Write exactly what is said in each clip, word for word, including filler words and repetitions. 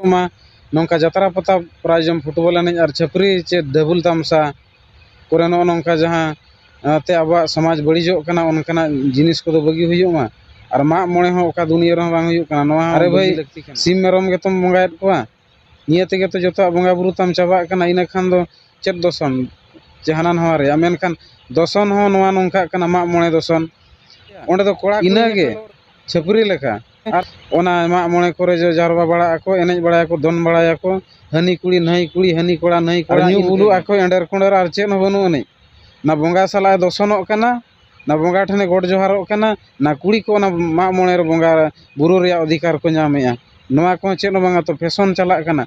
ᱢᱟ ᱱᱚᱝᱠᱟ ᱡᱟᱛᱨᱟ ᱯᱟᱛᱟ, ᱯᱨᱟᱭᱡᱚᱢ, ᱯᱷᱩᱴᱵᱚᱞ ᱮᱱᱮᱡ ᱟᱨ ᱪᱷᱟᱹᱯᱨᱤ ᱪᱮ ᱰᱟᱹᱵᱩᱞ ᱛᱟᱢᱥᱟ ᱠᱚᱨᱮ ᱱᱚᱜᱼᱚ ᱱᱚᱝᱠᱟ ᱡᱟᱦᱟᱸ, ᱟᱸ, ᱛᱮ ᱟᱵᱚᱣᱟᱜ ᱥᱚᱢᱟᱡᱽ ᱵᱟᱹᱲᱤᱡᱚᱜ ᱠᱟᱱᱟ, ᱚᱱᱠᱟᱱᱟᱜ ᱡᱤᱱᱤᱥ ᱠᱚᱫᱚ ᱵᱟᱹᱜᱤ ᱦᱩᱭᱩᱜ ᱢᱟ᱾ ᱟᱨ ᱢᱟᱜ ᱢᱚᱬᱮ ᱦᱚᱸ ᱚᱠᱟ ᱫᱩᱱᱤᱭᱟᱹ ᱨᱮᱦᱚᱸ ᱵᱟᱝ ᱦᱩᱭᱩᱜ ᱠᱟᱱᱟ᱾ ᱱᱚᱣᱟ ᱦᱚᱸ ᱟᱨᱮ ᱵᱟᱹᱜᱤ ᱵᱷᱟᱹᱭ, ᱞᱟᱹᱠᱛᱤ ᱠᱟᱱᱟ᱾ ᱥᱤᱢ ᱢᱮᱨᱚᱢ ᱜᱮᱛᱚᱢ ᱵᱚᱸᱜᱟᱭᱮᱫ ᱠᱚᱣᱟ, ᱱᱤᱭᱟᱹ ᱛᱮᱜᱮ ᱛᱚ ᱡᱚᱛᱚᱣᱟᱜ ᱵᱚᱸᱜᱟ ᱵᱩᱨᱩ ᱛᱟᱢ ᱪᱟᱵᱟᱜ ᱠᱟᱱᱟ᱾ ᱤᱱᱟᱹ ᱠᱷᱟᱱ ᱫᱚ ᱪᱮᱫ ᱫᱚᱥᱚᱱ? ᱡᱟᱦᱟᱱᱟ ᱱᱚᱣᱟ ᱨᱮᱭᱟᱜ, ᱢᱮᱱᱠᱷᱟᱱ ᱫᱚᱥᱚᱱ ᱦᱚᱸ ᱱᱚᱣᱟ ᱱᱚᱝᱠᱟᱜ ᱠᱟᱱᱟ, ᱢᱟᱜ ᱢᱚᱬᱮ ᱫᱚᱥᱚᱱ᱾ ᱚᱸᱰᱮ ᱫᱚ ᱠᱚᱲᱟ ᱠᱩᱲᱤ ᱤᱱᱟᱹᱜᱮ ᱡᱚᱛᱚ ᱦᱚᱲ ᱪᱷᱟᱹᱯᱨᱤ ᱞᱮᱠᱟ᱾ ᱟᱨ ᱚᱱᱟ ᱢᱟᱜ ᱢᱚᱬᱮ ᱠᱚᱨᱮ ᱡᱚ ᱡᱟᱨᱣᱟ ᱵᱟᱲᱟᱜ ᱟᱠᱚ, ᱮᱱᱮᱡ ᱵᱟᱲᱟᱭᱟᱠᱚ, ᱫᱚᱱ ᱵᱟᱲᱟᱭᱟᱠᱚ, ᱦᱟᱹᱱᱤ ᱠᱩᱲᱤ ᱱᱟᱹᱭ ᱠᱩᱲᱤ, ᱦᱟᱹᱱᱤ ᱠᱚᱲᱟ ᱱᱟᱹᱭ ᱠᱚᱲᱟ, ᱧᱩ ᱤᱱᱠᱟᱹ ᱵᱩᱞᱩᱜ ᱜᱮ᱾ ᱟᱠᱚ, ᱮᱸᱰᱮᱨ ᱠᱚᱸᱰᱮᱨ, ᱟᱨ ᱪᱮᱫ ᱦᱚᱸ ᱵᱟᱹᱱᱩᱜ ᱟᱹᱱᱤᱡ᱾ ᱱᱟ ᱵᱚᱸᱜᱟ ᱥᱟᱞᱟᱜ ᱮ ᱫᱚᱥᱚᱱᱚᱜ ᱠᱟᱱᱟ, ᱱᱟ ᱵᱚᱸᱜᱟ ᱴᱷᱮᱱᱮ ᱜᱚᱰ ᱡᱚᱦᱟᱨᱚᱜ ᱠᱟᱱᱟ, ᱱᱟ ᱠᱩᱲᱤ ᱠᱚ ᱚᱱᱟ ᱢᱟᱜ ᱢᱚᱬᱮ ᱨᱮ ᱵᱚᱸᱜᱟ ᱵᱩᱨᱩ ᱨᱮᱭᱟᱜ ᱚᱫᱷᱤᱠᱟᱨ ᱠᱚ ᱧᱟᱢᱮᱜᱼᱟ᱾ ᱱᱚᱣᱟ ᱠᱚᱦᱚᱸ ᱪᱮᱫ ᱦᱚᱸ ᱵᱟᱝᱟ, ᱛᱚ ᱯᱷᱮᱥᱚᱱ ᱪᱟᱞᱟᱜ ᱠᱟᱱᱟ᱾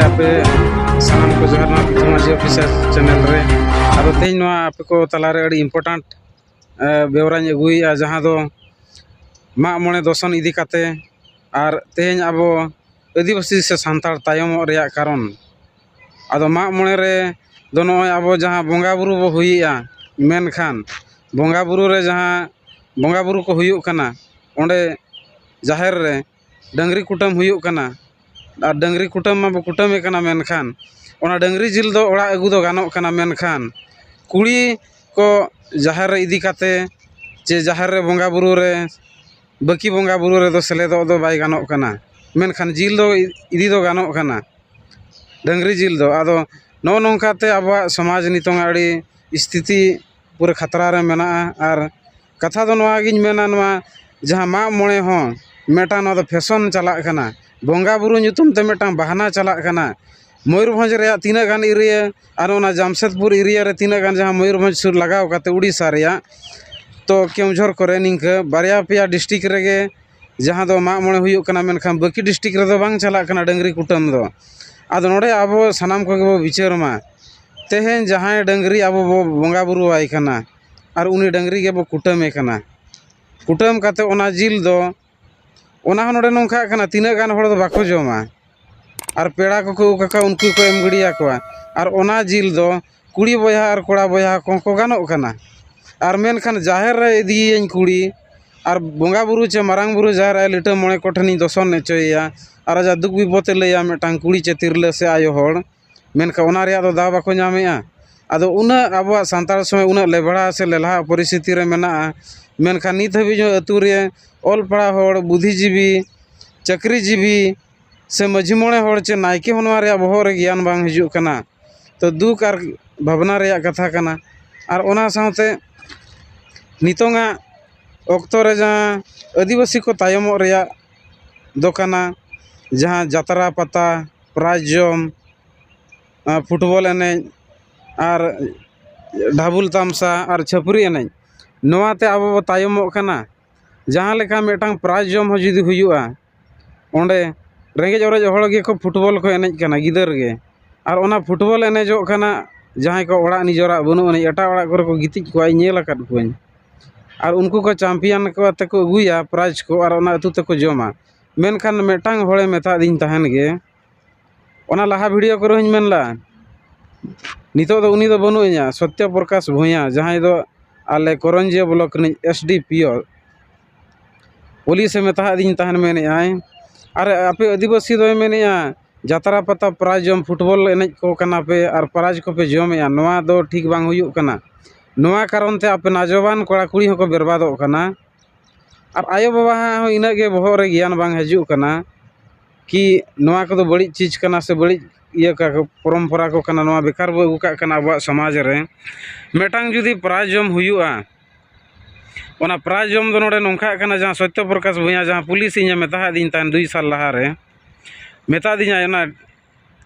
ᱟᱯᱮ ᱥᱟᱱᱟᱢ ᱠᱚ ᱡᱚᱦᱟᱨ, ᱱᱚᱣᱟ ᱯᱨᱤᱛᱷᱤ ᱢᱟᱹᱡᱷᱤ ᱚᱯᱷᱤᱥᱤᱭᱟᱞ ᱪᱮᱱᱮᱞ ᱨᱮ᱾ ᱟᱫᱚ ᱛᱮᱦᱮᱧ ᱱᱚᱣᱟ ᱟᱯᱮ ᱠᱚ ᱛᱟᱞᱟᱨᱮ ᱟᱹᱰᱤ ᱤᱢᱯᱚᱨᱴᱮᱱᱴ, ᱮ, ᱵᱮᱣᱨᱟᱧ ᱟᱹᱜᱩᱭᱮᱫᱼᱟ, ᱡᱟᱦᱟᱸ ᱫᱚ ᱢᱟᱜ ᱢᱚᱬᱮ ᱫᱚᱥᱚᱱ ᱤᱫᱤ ᱠᱟᱛᱮ ᱟᱨ ᱛᱮᱦᱮᱧ ᱟᱵᱚ ᱟᱹᱫᱤᱵᱟᱹᱥᱤ ᱥᱮ ᱥᱟᱱᱛᱟᱲ ᱛᱟᱭᱚᱢᱚᱜ ᱨᱮᱭᱟᱜ ᱠᱟᱨᱚᱱ᱾ ᱟᱫᱚ ᱢᱟᱜ ᱢᱚᱬᱮ ᱨᱮ ᱫᱚ ᱱᱚᱜᱼᱚᱭ ᱟᱵᱚ ᱡᱟᱦᱟᱸ ᱵᱚᱸᱜᱟ ᱵᱩᱨᱩ ᱵᱚ ᱦᱩᱭᱮᱜᱼᱟ, ᱢᱮᱱᱠᱷᱟᱱ ᱵᱚᱸᱜᱟ ᱵᱩᱨᱩ ᱨᱮ ᱡᱟᱦᱟᱸ ᱵᱚᱸᱜᱟ ᱵᱩᱨᱩ ᱠᱚ ᱦᱩᱭᱩᱜ ᱠᱟᱱᱟ, ᱚᱸᱰᱮ ᱡᱟᱦᱮᱨ ᱨᱮ ᱰᱟᱹᱝᱨᱤ ᱠᱩᱴᱟᱹᱢ ᱦᱩᱭᱩᱜ ᱠᱟᱱᱟ᱾ ᱟᱨ ᱰᱟᱹᱝᱨᱤ ᱠᱩᱴᱟᱹᱢ ᱢᱟᱵᱚ ᱠᱩᱴᱟᱹᱢᱮ ᱠᱟᱱᱟ, ᱢᱮᱱᱠᱷᱟᱱ ᱚᱱᱟ ᱰᱟᱹᱝᱨᱤ ᱡᱤᱞ ᱫᱚ ᱚᱲᱟᱜ ᱟᱹᱜᱩ ᱫᱚ ᱜᱟᱱᱚᱜ ᱠᱟᱱᱟ, ᱢᱮᱱᱠᱷᱟᱱ ᱠᱩᱲᱤ ᱠᱚ ᱡᱟᱦᱮᱨ ᱨᱮ ᱤᱫᱤ ᱠᱟᱛᱮ ᱪᱮ ᱡᱟᱦᱮᱨ ᱨᱮ ᱵᱚᱸᱜᱟ ᱵᱩᱨᱩ ᱨᱮ, ᱵᱟᱹᱠᱤ ᱵᱚᱸᱜᱟ ᱵᱩᱨᱩ ᱨᱮᱫᱚ ᱥᱮᱞᱮᱫᱚᱜ ᱫᱚ ᱵᱟᱭ ᱜᱟᱱᱚᱜ ᱠᱟᱱᱟ, ᱢᱮᱱᱠᱷᱟᱱ ᱡᱤᱞ ᱫᱚ ᱤᱫᱤ ᱫᱚ ᱜᱟᱱᱚᱜ ᱠᱟᱱᱟ, ᱰᱟᱹᱝᱨᱤ ᱡᱤᱞ ᱫᱚ᱾ ᱟᱫᱚ ᱱᱚᱜᱼᱚ ᱱᱚᱝᱠᱟᱛᱮ ᱟᱵᱚᱣᱟᱜ ᱥᱚᱢᱟᱡᱽ ᱱᱤᱛᱚᱝ ᱟᱹᱰᱤ ᱥᱛᱷᱤᱛᱤ ᱯᱩᱨᱟᱹ ᱠᱷᱟᱛᱨᱟ ᱨᱮ ᱢᱮᱱᱟᱜᱼᱟ᱾ ᱟᱨ ᱠᱟᱛᱷᱟ ᱫᱚ ᱱᱚᱣᱟ ᱜᱤᱧ ᱢᱮᱱᱟ, ᱱᱚᱣᱟ ᱡᱟᱦᱟᱸ ᱢᱟᱜ ᱢᱚᱬᱮ ᱦᱚᱸ ᱢᱤᱫᱴᱟᱝ ᱱᱚᱣᱟ ᱫᱚ ᱯᱷᱮᱥᱚᱱ ᱪᱟᱞᱟᱜ ᱠᱟᱱᱟ, ᱵᱚᱸᱜᱟ ᱵᱩᱨᱩ ᱧᱩᱛᱩᱢ ᱛᱮ ᱢᱤᱫᱴᱟᱝ ᱵᱟᱦᱟᱱᱟ ᱪᱟᱞᱟᱜ ᱠᱟᱱᱟ᱾ ᱢᱚᱭᱩᱨᱵᱷᱚᱸᱡᱽ ᱨᱮᱭᱟᱜ ᱛᱤᱱᱟᱹᱜ ᱜᱟᱱ ᱮᱨᱤᱭᱟ ᱟᱨ ᱚᱱᱟ ᱡᱟᱢᱥᱮᱫᱽᱯᱩᱨ ᱮᱨᱤᱭᱟ ᱨᱮ ᱛᱤᱱᱟᱹᱜ ᱜᱟᱱ ᱡᱟᱦᱟᱸ ᱢᱚᱭᱩᱨᱵᱷᱚᱸᱡᱽ ᱥᱩᱨ ᱞᱟᱜᱟᱣ ᱠᱟᱛᱮ ᱩᱲᱤᱥᱥᱟ ᱨᱮᱭᱟᱜ, ᱛᱚ ᱠᱮᱣᱡᱷᱚᱨ ᱠᱚᱨᱮ ᱱᱤᱝᱠᱟᱹ ᱵᱟᱨᱭᱟ ᱯᱮᱭᱟ ᱰᱤᱥᱴᱨᱤᱠᱴ ᱨᱮᱜᱮ ᱡᱟᱦᱟᱸ ᱫᱚ ᱢᱟᱜ ᱢᱚᱬᱮ ᱦᱩᱭᱩᱜ ᱠᱟᱱᱟ, ᱢᱮᱱᱠᱷᱟᱱ ᱵᱟᱹᱠᱤ ᱰᱤᱥᱴᱨᱤᱠᱴ ᱨᱮᱫᱚ ᱵᱟᱝ ᱪᱟᱞᱟᱜ ᱠᱟᱱᱟ ᱰᱟᱹᱝᱨᱤ ᱠᱩᱴᱟᱹᱢ ᱫᱚ᱾ ᱟᱫᱚ ᱱᱚᱰᱮ ᱟᱵᱚ ᱥᱟᱱᱟᱢ ᱠᱚᱜᱮ ᱵᱚ ᱵᱤᱪᱟᱹᱨ ᱢᱟ, ᱛᱮᱦᱮᱧ ᱡᱟᱦᱟᱸᱭ ᱰᱟᱹᱝᱨᱤ ᱟᱵᱚ ᱵᱚ ᱵᱚᱸᱜᱟ ᱵᱩᱨᱩ ᱟᱭ ᱠᱟᱱᱟ ᱟᱨ ᱩᱱᱤ ᱰᱟᱹᱝᱨᱤ ᱜᱮᱵᱚ ᱠᱩᱴᱟᱹᱢᱮ ᱠᱟᱱᱟ, ᱠᱩᱴᱟᱹᱢ ᱠᱟᱛᱮ ᱚᱱᱟ ᱡᱤᱞ ᱫᱚ ᱚᱱᱟ ᱦᱚᱸ ᱱᱚᱰᱮ ᱱᱚᱝᱠᱟᱜ ᱠᱟᱱᱟ, ᱛᱤᱱᱟᱹᱜ ᱜᱟᱱ ᱦᱚᱲ ᱫᱚ ᱵᱟᱠᱚ ᱡᱚᱢᱟ᱾ ᱟᱨ ᱯᱮᱲᱟ ᱠᱚᱠᱚ ᱟᱹᱜᱩ ᱠᱟᱠᱚᱣᱟ, ᱩᱱᱠᱩ ᱠᱚ ᱮᱢ ᱜᱤᱰᱤᱭᱟᱠᱚᱣᱟ᱾ ᱟᱨ ᱚᱱᱟ ᱡᱤᱞ ᱫᱚ ᱠᱩᱲᱤ ᱵᱚᱭᱦᱟ ᱟᱨ ᱠᱚᱲᱟ ᱵᱚᱭᱦᱟ ᱠᱚᱦᱚᱸ ᱠᱚ ᱜᱟᱱᱚᱜ ᱠᱟᱱᱟ᱾ ᱟᱨ ᱢᱮᱱᱠᱷᱟᱱ ᱡᱟᱦᱮᱨ ᱨᱮ ᱤᱫᱤᱭᱮᱭᱟᱹᱧ ᱠᱩᱲᱤ, ᱟᱨ ᱵᱚᱸᱜᱟ ᱵᱩᱨᱩ ᱪᱮ ᱢᱟᱨᱟᱝ ᱵᱩᱨᱩ ᱡᱟᱦᱮᱨ ᱟᱭᱳ ᱞᱤᱴᱟᱹ ᱢᱚᱬᱮ ᱠᱚ ᱴᱷᱮᱱᱤᱧ ᱫᱚᱥᱚᱱ ᱦᱚᱪᱚᱭᱮᱭᱟ, ᱟᱨ ᱟᱡᱟᱜ ᱫᱩᱠ ᱵᱤᱯᱚᱫᱮ ᱞᱟᱹᱭᱟ ᱢᱤᱫᱴᱟᱝ ᱠᱩᱲᱤ ᱪᱮ ᱛᱤᱨᱞᱟᱹ ᱥᱮ ᱟᱭᱳ ᱦᱚᱲ, ᱢᱮᱱᱠᱷᱟᱱ ᱚᱱᱟ ᱨᱮᱭᱟᱜ ᱫᱚ ᱫᱟᱣ ᱵᱟᱠᱚ ᱧᱟᱢᱮᱜᱼᱟ᱾ ᱟᱫᱚ ᱩᱱᱟᱹᱜ ᱟᱵᱚᱣᱟᱜ ᱥᱟᱱᱛᱟᱲ ᱥᱚᱢᱟᱡᱽ ᱩᱱᱟᱹᱜ ᱞᱮᱵᱲᱟ ᱥᱮ ᱞᱮᱞᱦᱟ ᱯᱚᱨᱤᱥᱛᱷᱤᱛᱤ ᱨᱮ ᱢᱮᱱᱟᱜᱼᱟ, ᱢᱮᱱᱠᱷᱟᱱ ᱱᱤᱛ ᱦᱟᱹᱵᱤᱡ ᱦᱚᱸ ᱟᱹᱛᱩ ᱨᱮ ᱚᱞ ᱯᱟᱲᱦᱟᱣ ᱦᱚᱲ, ᱵᱩᱫᱽᱫᱷᱤᱡᱤᱵᱤ, ᱪᱟᱹᱠᱨᱤᱡᱤᱵᱤ ᱥᱮ ᱢᱟᱹᱡᱷᱤ ᱢᱚᱬᱮ ᱦᱚᱲ ᱪᱮ ᱱᱟᱭᱠᱮ ᱦᱚᱸ ᱱᱚᱣᱟ ᱨᱮᱭᱟᱜ ᱵᱚᱦᱚᱜ ᱨᱮ ᱜᱮᱭᱟᱱ ᱵᱟᱝ ᱦᱤᱡᱩᱜ ᱠᱟᱱᱟ᱾ ᱛᱚ ᱫᱩᱠ ᱟᱨ ᱵᱷᱟᱵᱽᱱᱟ ᱨᱮᱭᱟᱜ ᱠᱟᱛᱷᱟ ᱠᱟᱱᱟ᱾ ᱟᱨ ᱚᱱᱟ ᱥᱟᱶᱛᱮ ᱱᱤᱛᱚᱝᱟᱜ ᱚᱠᱛᱚ ᱨᱮ ᱡᱟᱦᱟᱸ ᱟᱹᱫᱤᱵᱟᱹᱥᱤ ᱠᱚ ᱛᱟᱭᱚᱢᱚᱜ ᱨᱮᱭᱟᱜ ᱫᱚ ᱠᱟᱱᱟ, ᱡᱟᱦᱟᱸ ᱡᱟᱛᱨᱟ ᱯᱟᱛᱟ, ᱯᱨᱟᱭᱤᱡᱽ ᱡᱚᱢ, ᱟᱨ ᱯᱷᱩᱴᱵᱚᱞ ᱮᱱᱮᱡ, ᱟᱨ ᱰᱷᱟᱵᱩᱞ ᱛᱟᱢᱥᱟ, ᱟᱨ ᱪᱷᱟᱹᱯᱨᱤ ᱮᱱᱮᱡ, ᱱᱚᱣᱟᱛᱮ ᱟᱵᱚ ᱵᱚ ᱛᱟᱭᱚᱢᱚᱜ ᱠᱟᱱᱟ᱾ ᱡᱟᱦᱟᱸ ᱞᱮᱠᱟ ᱢᱤᱫᱴᱟᱝ ᱯᱨᱟᱭᱤᱡᱽ ᱡᱚᱢ ᱦᱚᱸ ᱡᱩᱫᱤ ᱦᱩᱭᱩᱜᱼᱟ, ᱚᱸᱰᱮ ᱨᱮᱸᱜᱮᱡ ᱚᱨᱮᱡ ᱦᱚᱲ ᱜᱮᱠᱚ ᱯᱷᱩᱴᱵᱚᱞ ᱠᱚ ᱮᱱᱮᱡ ᱠᱟᱱᱟ, ᱜᱤᱫᱟᱹᱨ ᱜᱮ᱾ ᱟᱨ ᱚᱱᱟ ᱯᱷᱩᱴᱵᱚᱞ ᱮᱱᱮᱡᱚᱜ ᱠᱟᱱᱟ, ᱡᱟᱦᱟᱸᱭ ᱠᱚ ᱚᱲᱟᱜ ᱱᱤᱡᱮᱨᱟᱜ ᱵᱟᱹᱱᱩᱜ ᱟᱹᱱᱤᱡ, ᱮᱴᱟᱜ ᱚᱲᱟᱜ ᱠᱚᱨᱮ ᱠᱚ ᱜᱤᱛᱤᱡ ᱠᱚᱣᱟ, ᱤᱧ ᱧᱮᱞ ᱟᱠᱟᱫ ᱠᱚᱣᱟᱹᱧ᱾ ᱟᱨ ᱩᱱᱠᱩ ᱠᱚ ᱪᱟᱢᱯᱤᱭᱟᱱ ᱠᱚ ᱛᱮᱠᱚ ᱟᱹᱜᱩᱭᱟ ᱯᱨᱟᱭᱤᱡᱽ ᱠᱚ, ᱟᱨ ᱚᱱᱟ ᱟᱹᱛᱩ ᱛᱮᱠᱚ ᱡᱚᱢᱟ᱾ ᱢᱮᱱᱠᱷᱟᱱ ᱢᱤᱫᱴᱟᱝ ᱦᱚᱲᱮ ᱢᱮᱛᱟᱫᱤᱧ ᱛᱟᱦᱮᱱ ᱜᱮ, ᱚᱱᱟ ᱞᱟᱦᱟ ᱵᱷᱤᱰᱤᱭᱳ ᱠᱚᱨᱮ ᱦᱚᱸᱧ ᱢᱮᱱ ᱞᱮᱫᱼᱟ, ᱱᱤᱛᱚᱜ ᱫᱚ ᱩᱱᱤ ᱫᱚ ᱵᱟᱹᱱᱩᱜ ᱮᱧᱟ, ᱥᱚᱛᱭᱚ ᱯᱨᱚᱠᱟᱥ ᱵᱷᱩᱸᱭᱟ, ᱡᱟᱦᱟᱸᱭ ᱫᱚ ᱟᱞᱮ ᱠᱚᱨᱚᱧᱡᱤᱭᱟᱹ ᱵᱞᱚᱠ ᱨᱤᱱᱤᱡ ᱮᱥ ᱰᱤ ᱯᱤ ᱳ, ᱯᱩᱞᱤᱥᱮ ᱢᱮᱛᱟᱫᱤᱧ ᱛᱟᱦᱮᱱ, ᱢᱮᱱᱮᱫᱼᱟᱭ, "ᱟᱨ ᱟᱯᱮ ᱟᱹᱫᱤᱵᱟᱹᱥᱤ ᱫᱚᱭ ᱢᱮᱱᱮᱫᱼᱟ, ᱡᱟᱛᱨᱟ ᱯᱟᱛᱟ ᱯᱨᱟᱭᱤᱡᱽ ᱡᱚᱢ ᱯᱷᱩᱴᱵᱚᱞ ᱮᱱᱮᱡ ᱠᱚ ᱠᱟᱱᱟ ᱯᱮ ᱟᱨ ᱯᱨᱟᱭᱤᱡᱽ ᱠᱚᱯᱮ ᱡᱚᱢᱮᱫᱼᱟ, ᱱᱚᱣᱟ ᱫᱚ ᱴᱷᱤᱠ ᱵᱟᱝ ᱦᱩᱭᱩᱜ ᱠᱟᱱᱟ᱾ ᱱᱚᱣᱟ ᱠᱟᱨᱚᱱ ᱛᱮ ᱟᱯᱮ ᱱᱟᱡᱚᱵᱟᱱ ᱠᱚᱲᱟ ᱠᱩᱲᱤ ᱦᱚᱸᱠᱚ ᱵᱮᱨᱵᱟᱫᱚᱜ ᱠᱟᱱᱟ᱾" ᱟᱨ ᱟᱭᱳᱼᱵᱟᱵᱟ ᱦᱚᱸ ᱤᱱᱟᱹᱜ ᱜᱮ ᱵᱚᱦᱚᱜ ᱨᱮ ᱜᱮᱭᱟᱱ ᱵᱟᱝ ᱦᱤᱡᱩᱜ ᱠᱟᱱᱟ ᱠᱤ ᱱᱚᱣᱟ ᱠᱚᱫᱚ ᱵᱟᱹᱲᱤᱡ ᱪᱤᱡᱽ ᱠᱟᱱᱟ ᱥᱮ ᱵᱟᱹᱲᱤᱡ ᱤᱭᱟᱹ ᱠᱟ-, ᱯᱚᱨᱚᱢᱯᱚᱨᱟ ᱠᱚ ᱠᱟᱱᱟ, ᱱᱚᱣᱟ ᱵᱮᱠᱟᱨ ᱵᱚ ᱟᱹᱜᱩ ᱠᱟᱜ ᱠᱟᱱᱟ ᱟᱵᱚᱣᱟᱜ ᱥᱚᱢᱟᱡᱽ ᱨᱮ᱾ ᱢᱤᱫᱴᱟᱝ ᱡᱩᱫᱤ ᱯᱨᱟᱭᱤᱡᱽ ᱡᱚᱢ ᱦᱩᱭᱩᱜᱼᱟ, ᱚᱱᱟ ᱯᱨᱟᱭᱤᱡᱽ ᱡᱚᱢ ᱫᱚ ᱱᱚᱰᱮ ᱱᱚᱝᱠᱟᱜ ᱠᱟᱱᱟ, ᱡᱟᱦᱟᱸ ᱥᱚᱛᱭᱚ ᱯᱨᱚᱠᱟᱥ ᱵᱷᱩᱸᱭᱟ, ᱡᱟᱦᱟᱸ ᱯᱩᱞᱤᱥ ᱤᱧᱮ ᱢᱮᱛᱟᱫᱤᱧ ᱛᱟᱦᱮᱱ ᱫᱩᱭ ᱥᱟᱞ ᱞᱟᱦᱟᱨᱮ, ᱢᱮᱛᱟᱫᱤᱧᱟᱭ, ᱚᱱᱟ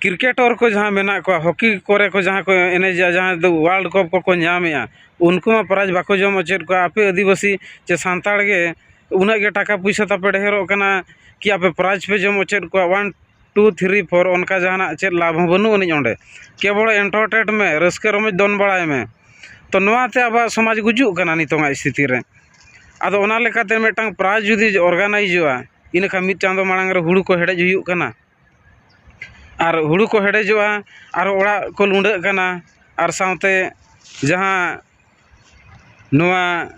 ᱠᱨᱤᱠᱮᱴᱚᱨ ᱠᱚ ᱡᱟᱦᱟᱸ ᱢᱮᱱᱟᱜ ᱠᱚᱣᱟ, ᱦᱚᱠᱤ ᱠᱚᱨᱮ ᱠᱚ ᱡᱟᱦᱟᱸ ᱠᱚ ᱮᱱᱮᱡᱟ, ᱡᱟᱦᱟᱸ ᱫᱚ ᱣᱟᱨᱞᱰ ᱠᱟᱯ ᱠᱚᱠᱚ ᱧᱟᱢᱮᱜᱼᱟ, ᱩᱱᱠᱩ ᱢᱟ ᱯᱨᱟᱭᱤᱡᱽ ᱵᱟᱠᱚ ᱡᱚᱢ ᱦᱚᱪᱚᱭᱮᱫ ᱠᱚᱣᱟ᱾ ᱟᱯᱮ ᱟᱹᱫᱤᱵᱟᱹᱥᱤ ᱪᱮ ᱥᱟᱱᱛᱟᱲ ᱜᱮ ᱩᱱᱟᱹᱜ ᱜᱮ ᱴᱟᱠᱟ ᱯᱩᱭᱥᱟᱹ ᱛᱟᱯᱮ ᱰᱷᱮᱨᱚᱜ ᱠᱟᱱᱟ ᱠᱤ ᱟᱯᱮ ᱯᱨᱟᱭᱤᱡᱽ ᱯᱮ ᱡᱚᱢ ᱦᱚᱪᱚᱭᱮᱫ ᱠᱚᱣᱟ? ᱚᱣᱟᱱ, ᱴᱩ, ᱛᱷᱨᱤ, ᱯᱷᱳᱨ, ᱚᱱᱠᱟ ᱡᱟᱦᱟᱱᱟᱜ ᱪᱮᱫ ᱞᱟᱵᱷ ᱦᱚᱸ ᱵᱟᱹᱱᱩᱜ ᱟᱹᱱᱤᱡ ᱚᱸᱰᱮ᱾ ᱠᱮᱵᱚᱞ ᱮᱱᱴᱟᱨᱴᱮᱱ ᱢᱮ, ᱨᱟᱹᱥᱠᱟᱹ ᱨᱚᱢᱚᱡᱽ ᱫᱚᱱ ᱵᱟᱲᱟᱭ ᱢᱮ᱾ ᱛᱚ ᱱᱚᱣᱟᱛᱮ ᱟᱵᱚᱣᱟᱜ ᱥᱚᱢᱟᱡᱽ ᱜᱩᱡᱩᱜ ᱠᱟᱱᱟ ᱱᱤᱛᱚᱝᱟᱜ ᱥᱛᱷᱤᱛᱤ ᱨᱮ᱾ ᱟᱫᱚ ᱚᱱᱟ ᱞᱮᱠᱟᱛᱮ ᱢᱤᱫᱴᱟᱝ ᱯᱨᱟᱭᱤᱡᱽ ᱡᱩᱫᱤ ᱚᱨᱜᱟᱱᱟᱭᱤᱡᱚᱜᱼᱟ, ᱤᱱᱟᱹ ᱠᱷᱟᱱ ᱢᱤᱫ ᱪᱟᱸᱫᱚ ᱢᱟᱲᱟᱝ ᱨᱮ ᱦᱩᱲᱩ ᱠᱚ ᱦᱮᱰᱮᱡ ᱦᱩᱭᱩᱜ ᱠᱟᱱᱟ᱾ ᱟᱨ ᱦᱩᱲᱩ ᱠᱚ ᱦᱮᱰᱮᱡᱚᱜᱼᱟ, ᱟᱨ ᱚᱲᱟᱜ ᱠᱚ ᱞᱩᱸᱰᱟᱹᱜ ᱠᱟᱱᱟ, ᱟᱨ ᱥᱟᱶᱛᱮ ᱡᱟᱦᱟᱸ ᱱᱚᱣᱟ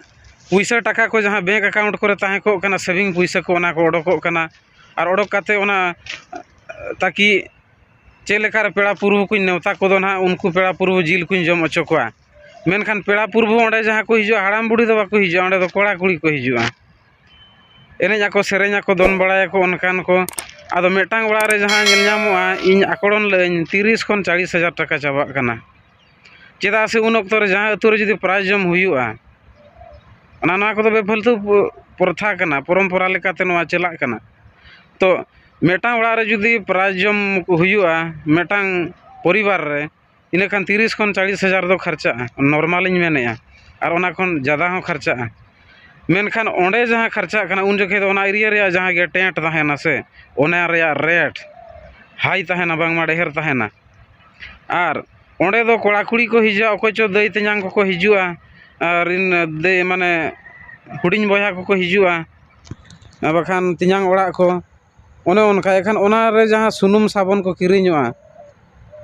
ᱯᱩᱭᱥᱟᱹ ᱴᱟᱠᱟ ᱠᱚ ᱡᱟᱦᱟᱸ ᱵᱮᱝᱠ ᱮᱠᱟᱣᱩᱱᱴ ᱠᱚᱨᱮ ᱛᱟᱦᱮᱸ ᱠᱚᱜ ᱠᱟᱱᱟ, ᱥᱮᱵᱷᱤᱝ ᱯᱩᱭᱥᱟᱹ ᱠᱚ, ᱚᱱᱟ ᱠᱚ ᱚᱰᱚᱠᱚᱜ ᱠᱟᱱᱟ᱾ ᱟᱨ ᱚᱰᱚᱠ ᱠᱟᱛᱮ ᱚᱱᱟ ᱛᱟᱠᱤ ᱪᱮᱫ ᱞᱮᱠᱟᱨᱮ ᱯᱮᱲᱟ ᱯᱩᱨᱵᱷᱩ ᱠᱚᱧ ᱱᱮᱣᱛᱟ ᱠᱚᱫᱚ ᱱᱟᱦᱟᱜ, ᱩᱱᱠᱩ ᱯᱮᱲᱟ ᱯᱩᱨᱵᱷᱩ ᱡᱤᱞ ᱠᱚᱧ ᱡᱚᱢ ᱦᱚᱪᱚ ᱠᱚᱣᱟ᱾ ᱢᱮᱱᱠᱷᱟᱱ ᱯᱮᱲᱟ ᱯᱩᱨᱵᱷᱩ ᱚᱸᱰᱮ ᱡᱟᱦᱟᱸ ᱠᱚ ᱦᱤᱡᱩᱜᱼᱟ, ᱦᱟᱲᱟᱢ ᱵᱩᱲᱦᱤ ᱫᱚ ᱵᱟᱠᱚ ᱦᱤᱡᱩᱜᱼᱟ, ᱚᱸᱰᱮ ᱫᱚ ᱠᱚᱲᱟ ᱠᱩᱲᱤ ᱠᱚ ᱦᱤᱡᱩᱜᱼᱟ᱾ ᱮᱱᱮᱡ ᱟᱠᱚ, ᱥᱮᱨᱮᱧ ᱟᱠᱚ, ᱫᱚᱱ ᱵᱟᱲᱟᱭᱟᱠᱚ, ᱚᱱᱠᱟᱱ ᱠᱚ᱾ ᱟᱫᱚ ᱢᱤᱫᱴᱟᱝ ᱚᱲᱟᱜ ᱨᱮ ᱡᱟᱦᱟᱸ ᱧᱮᱞ ᱧᱟᱢᱚᱜᱼᱟ, ᱤᱧ ᱟᱠᱚᱲᱚᱱ ᱞᱟᱹᱭᱟᱹᱧ, ᱛᱤᱨᱤᱥ ᱠᱷᱚᱱ ᱪᱟᱞᱤᱥ ᱦᱟᱡᱟᱨ ᱴᱟᱠᱟ ᱪᱟᱵᱟᱜ ᱠᱟᱱᱟ᱾ ᱪᱮᱫᱟᱜ ᱥᱮ ᱩᱱ ᱚᱠᱛᱚ ᱨᱮ ᱡᱟᱦᱟᱸ ᱟᱹᱛᱩ ᱨᱮ ᱡᱩᱫᱤ ᱯᱨᱟᱭᱤᱡᱽ ᱡᱚᱢ ᱦᱩᱭᱩᱜᱼᱟ, ᱚᱱᱟ, ᱱᱚᱣᱟ ᱠᱚᱫᱚ ᱵᱮᱯᱷᱟᱞᱛᱩ ᱯᱨᱚᱛᱷᱟ ᱠᱟᱱᱟ, ᱯᱚᱨᱚᱢᱯᱚᱨᱟ ᱞᱮᱠᱟᱛᱮ ᱱᱚᱣᱟ ᱪᱟᱞᱟᱜ ᱠᱟᱱᱟ᱾ ᱛᱚ ᱢᱤᱫᱴᱟᱝ ᱚᱲᱟᱜ ᱨᱮ ᱡᱩᱫᱤ ᱯᱨᱟᱭᱤᱡᱽ ᱡᱚᱢ ᱦᱩᱭᱩᱜᱼᱟ, ᱢᱤᱫᱴᱟᱝ ᱯᱚᱨᱤᱵᱟᱨ ᱨᱮ, ᱤᱱᱟᱹ ᱠᱷᱟᱱ ᱛᱤᱨᱤᱥ ᱠᱷᱚᱱ ᱪᱟᱞᱤᱥ ᱦᱟᱡᱟᱨ ᱫᱚ ᱠᱷᱚᱨᱪᱟᱜᱼᱟ, ᱱᱚᱨᱢᱟᱞᱤᱧ ᱢᱮᱱᱮᱫᱼᱟ, ᱟᱨ ᱚᱱᱟ ᱠᱷᱚᱱ ᱡᱟᱫᱟ ᱦᱚᱸ ᱠᱷᱚᱨᱪᱟᱜᱼᱟ᱾ ᱢᱮᱱᱠᱷᱟᱱ ᱚᱸᱰᱮ ᱡᱟᱦᱟᱸ ᱠᱷᱚᱨᱪᱟᱜ ᱠᱟᱱᱟ, ᱩᱱ ᱡᱚᱠᱷᱮᱡ ᱫᱚ ᱚᱱᱟ ᱮᱨᱤᱭᱟ ᱨᱮᱭᱟᱜ ᱡᱟᱦᱟᱸ ᱜᱮ ᱴᱮᱱᱴ ᱛᱟᱦᱮᱱᱟ ᱥᱮ, ᱚᱱᱟ ᱨᱮᱭᱟᱜ ᱨᱮᱴ ᱦᱟᱭ ᱛᱟᱦᱮᱱᱟ, ᱵᱟᱝᱢᱟ ᱰᱷᱮᱨ ᱛᱟᱦᱮᱱᱟ᱾ ᱟᱨ ᱚᱸᱰᱮ ᱫᱚ ᱠᱚᱲᱟ ᱠᱩᱲᱤ ᱠᱚ ᱦᱤᱡᱩᱜᱼᱟ, ᱚᱠᱚᱭ ᱪᱚ ᱫᱟᱹᱭ ᱛᱮᱧᱟᱝ ᱠᱚᱠᱚ ᱦᱤᱡᱩᱜᱼᱟ, ᱟᱨ ᱤᱱ ᱫᱟᱹᱭ, ᱢᱟᱱᱮ, ᱦᱩᱰᱤᱧ ᱵᱚᱭᱦᱟ ᱠᱚᱠᱚ ᱦᱤᱡᱩᱜᱼᱟ, ᱟᱨ ᱵᱟᱠᱷᱟᱱ ᱛᱮᱧᱟᱝ ᱚᱲᱟᱜ ᱠᱚ, ᱚᱱᱮ ᱚᱱᱠᱟ᱾ ᱮᱱᱠᱷᱟᱱ ᱚᱱᱟᱨᱮ ᱡᱟᱦᱟᱸ ᱥᱩᱱᱩᱢ ᱥᱟᱵᱚᱱ ᱠᱚ ᱠᱤᱨᱤᱧᱚᱜᱼᱟ,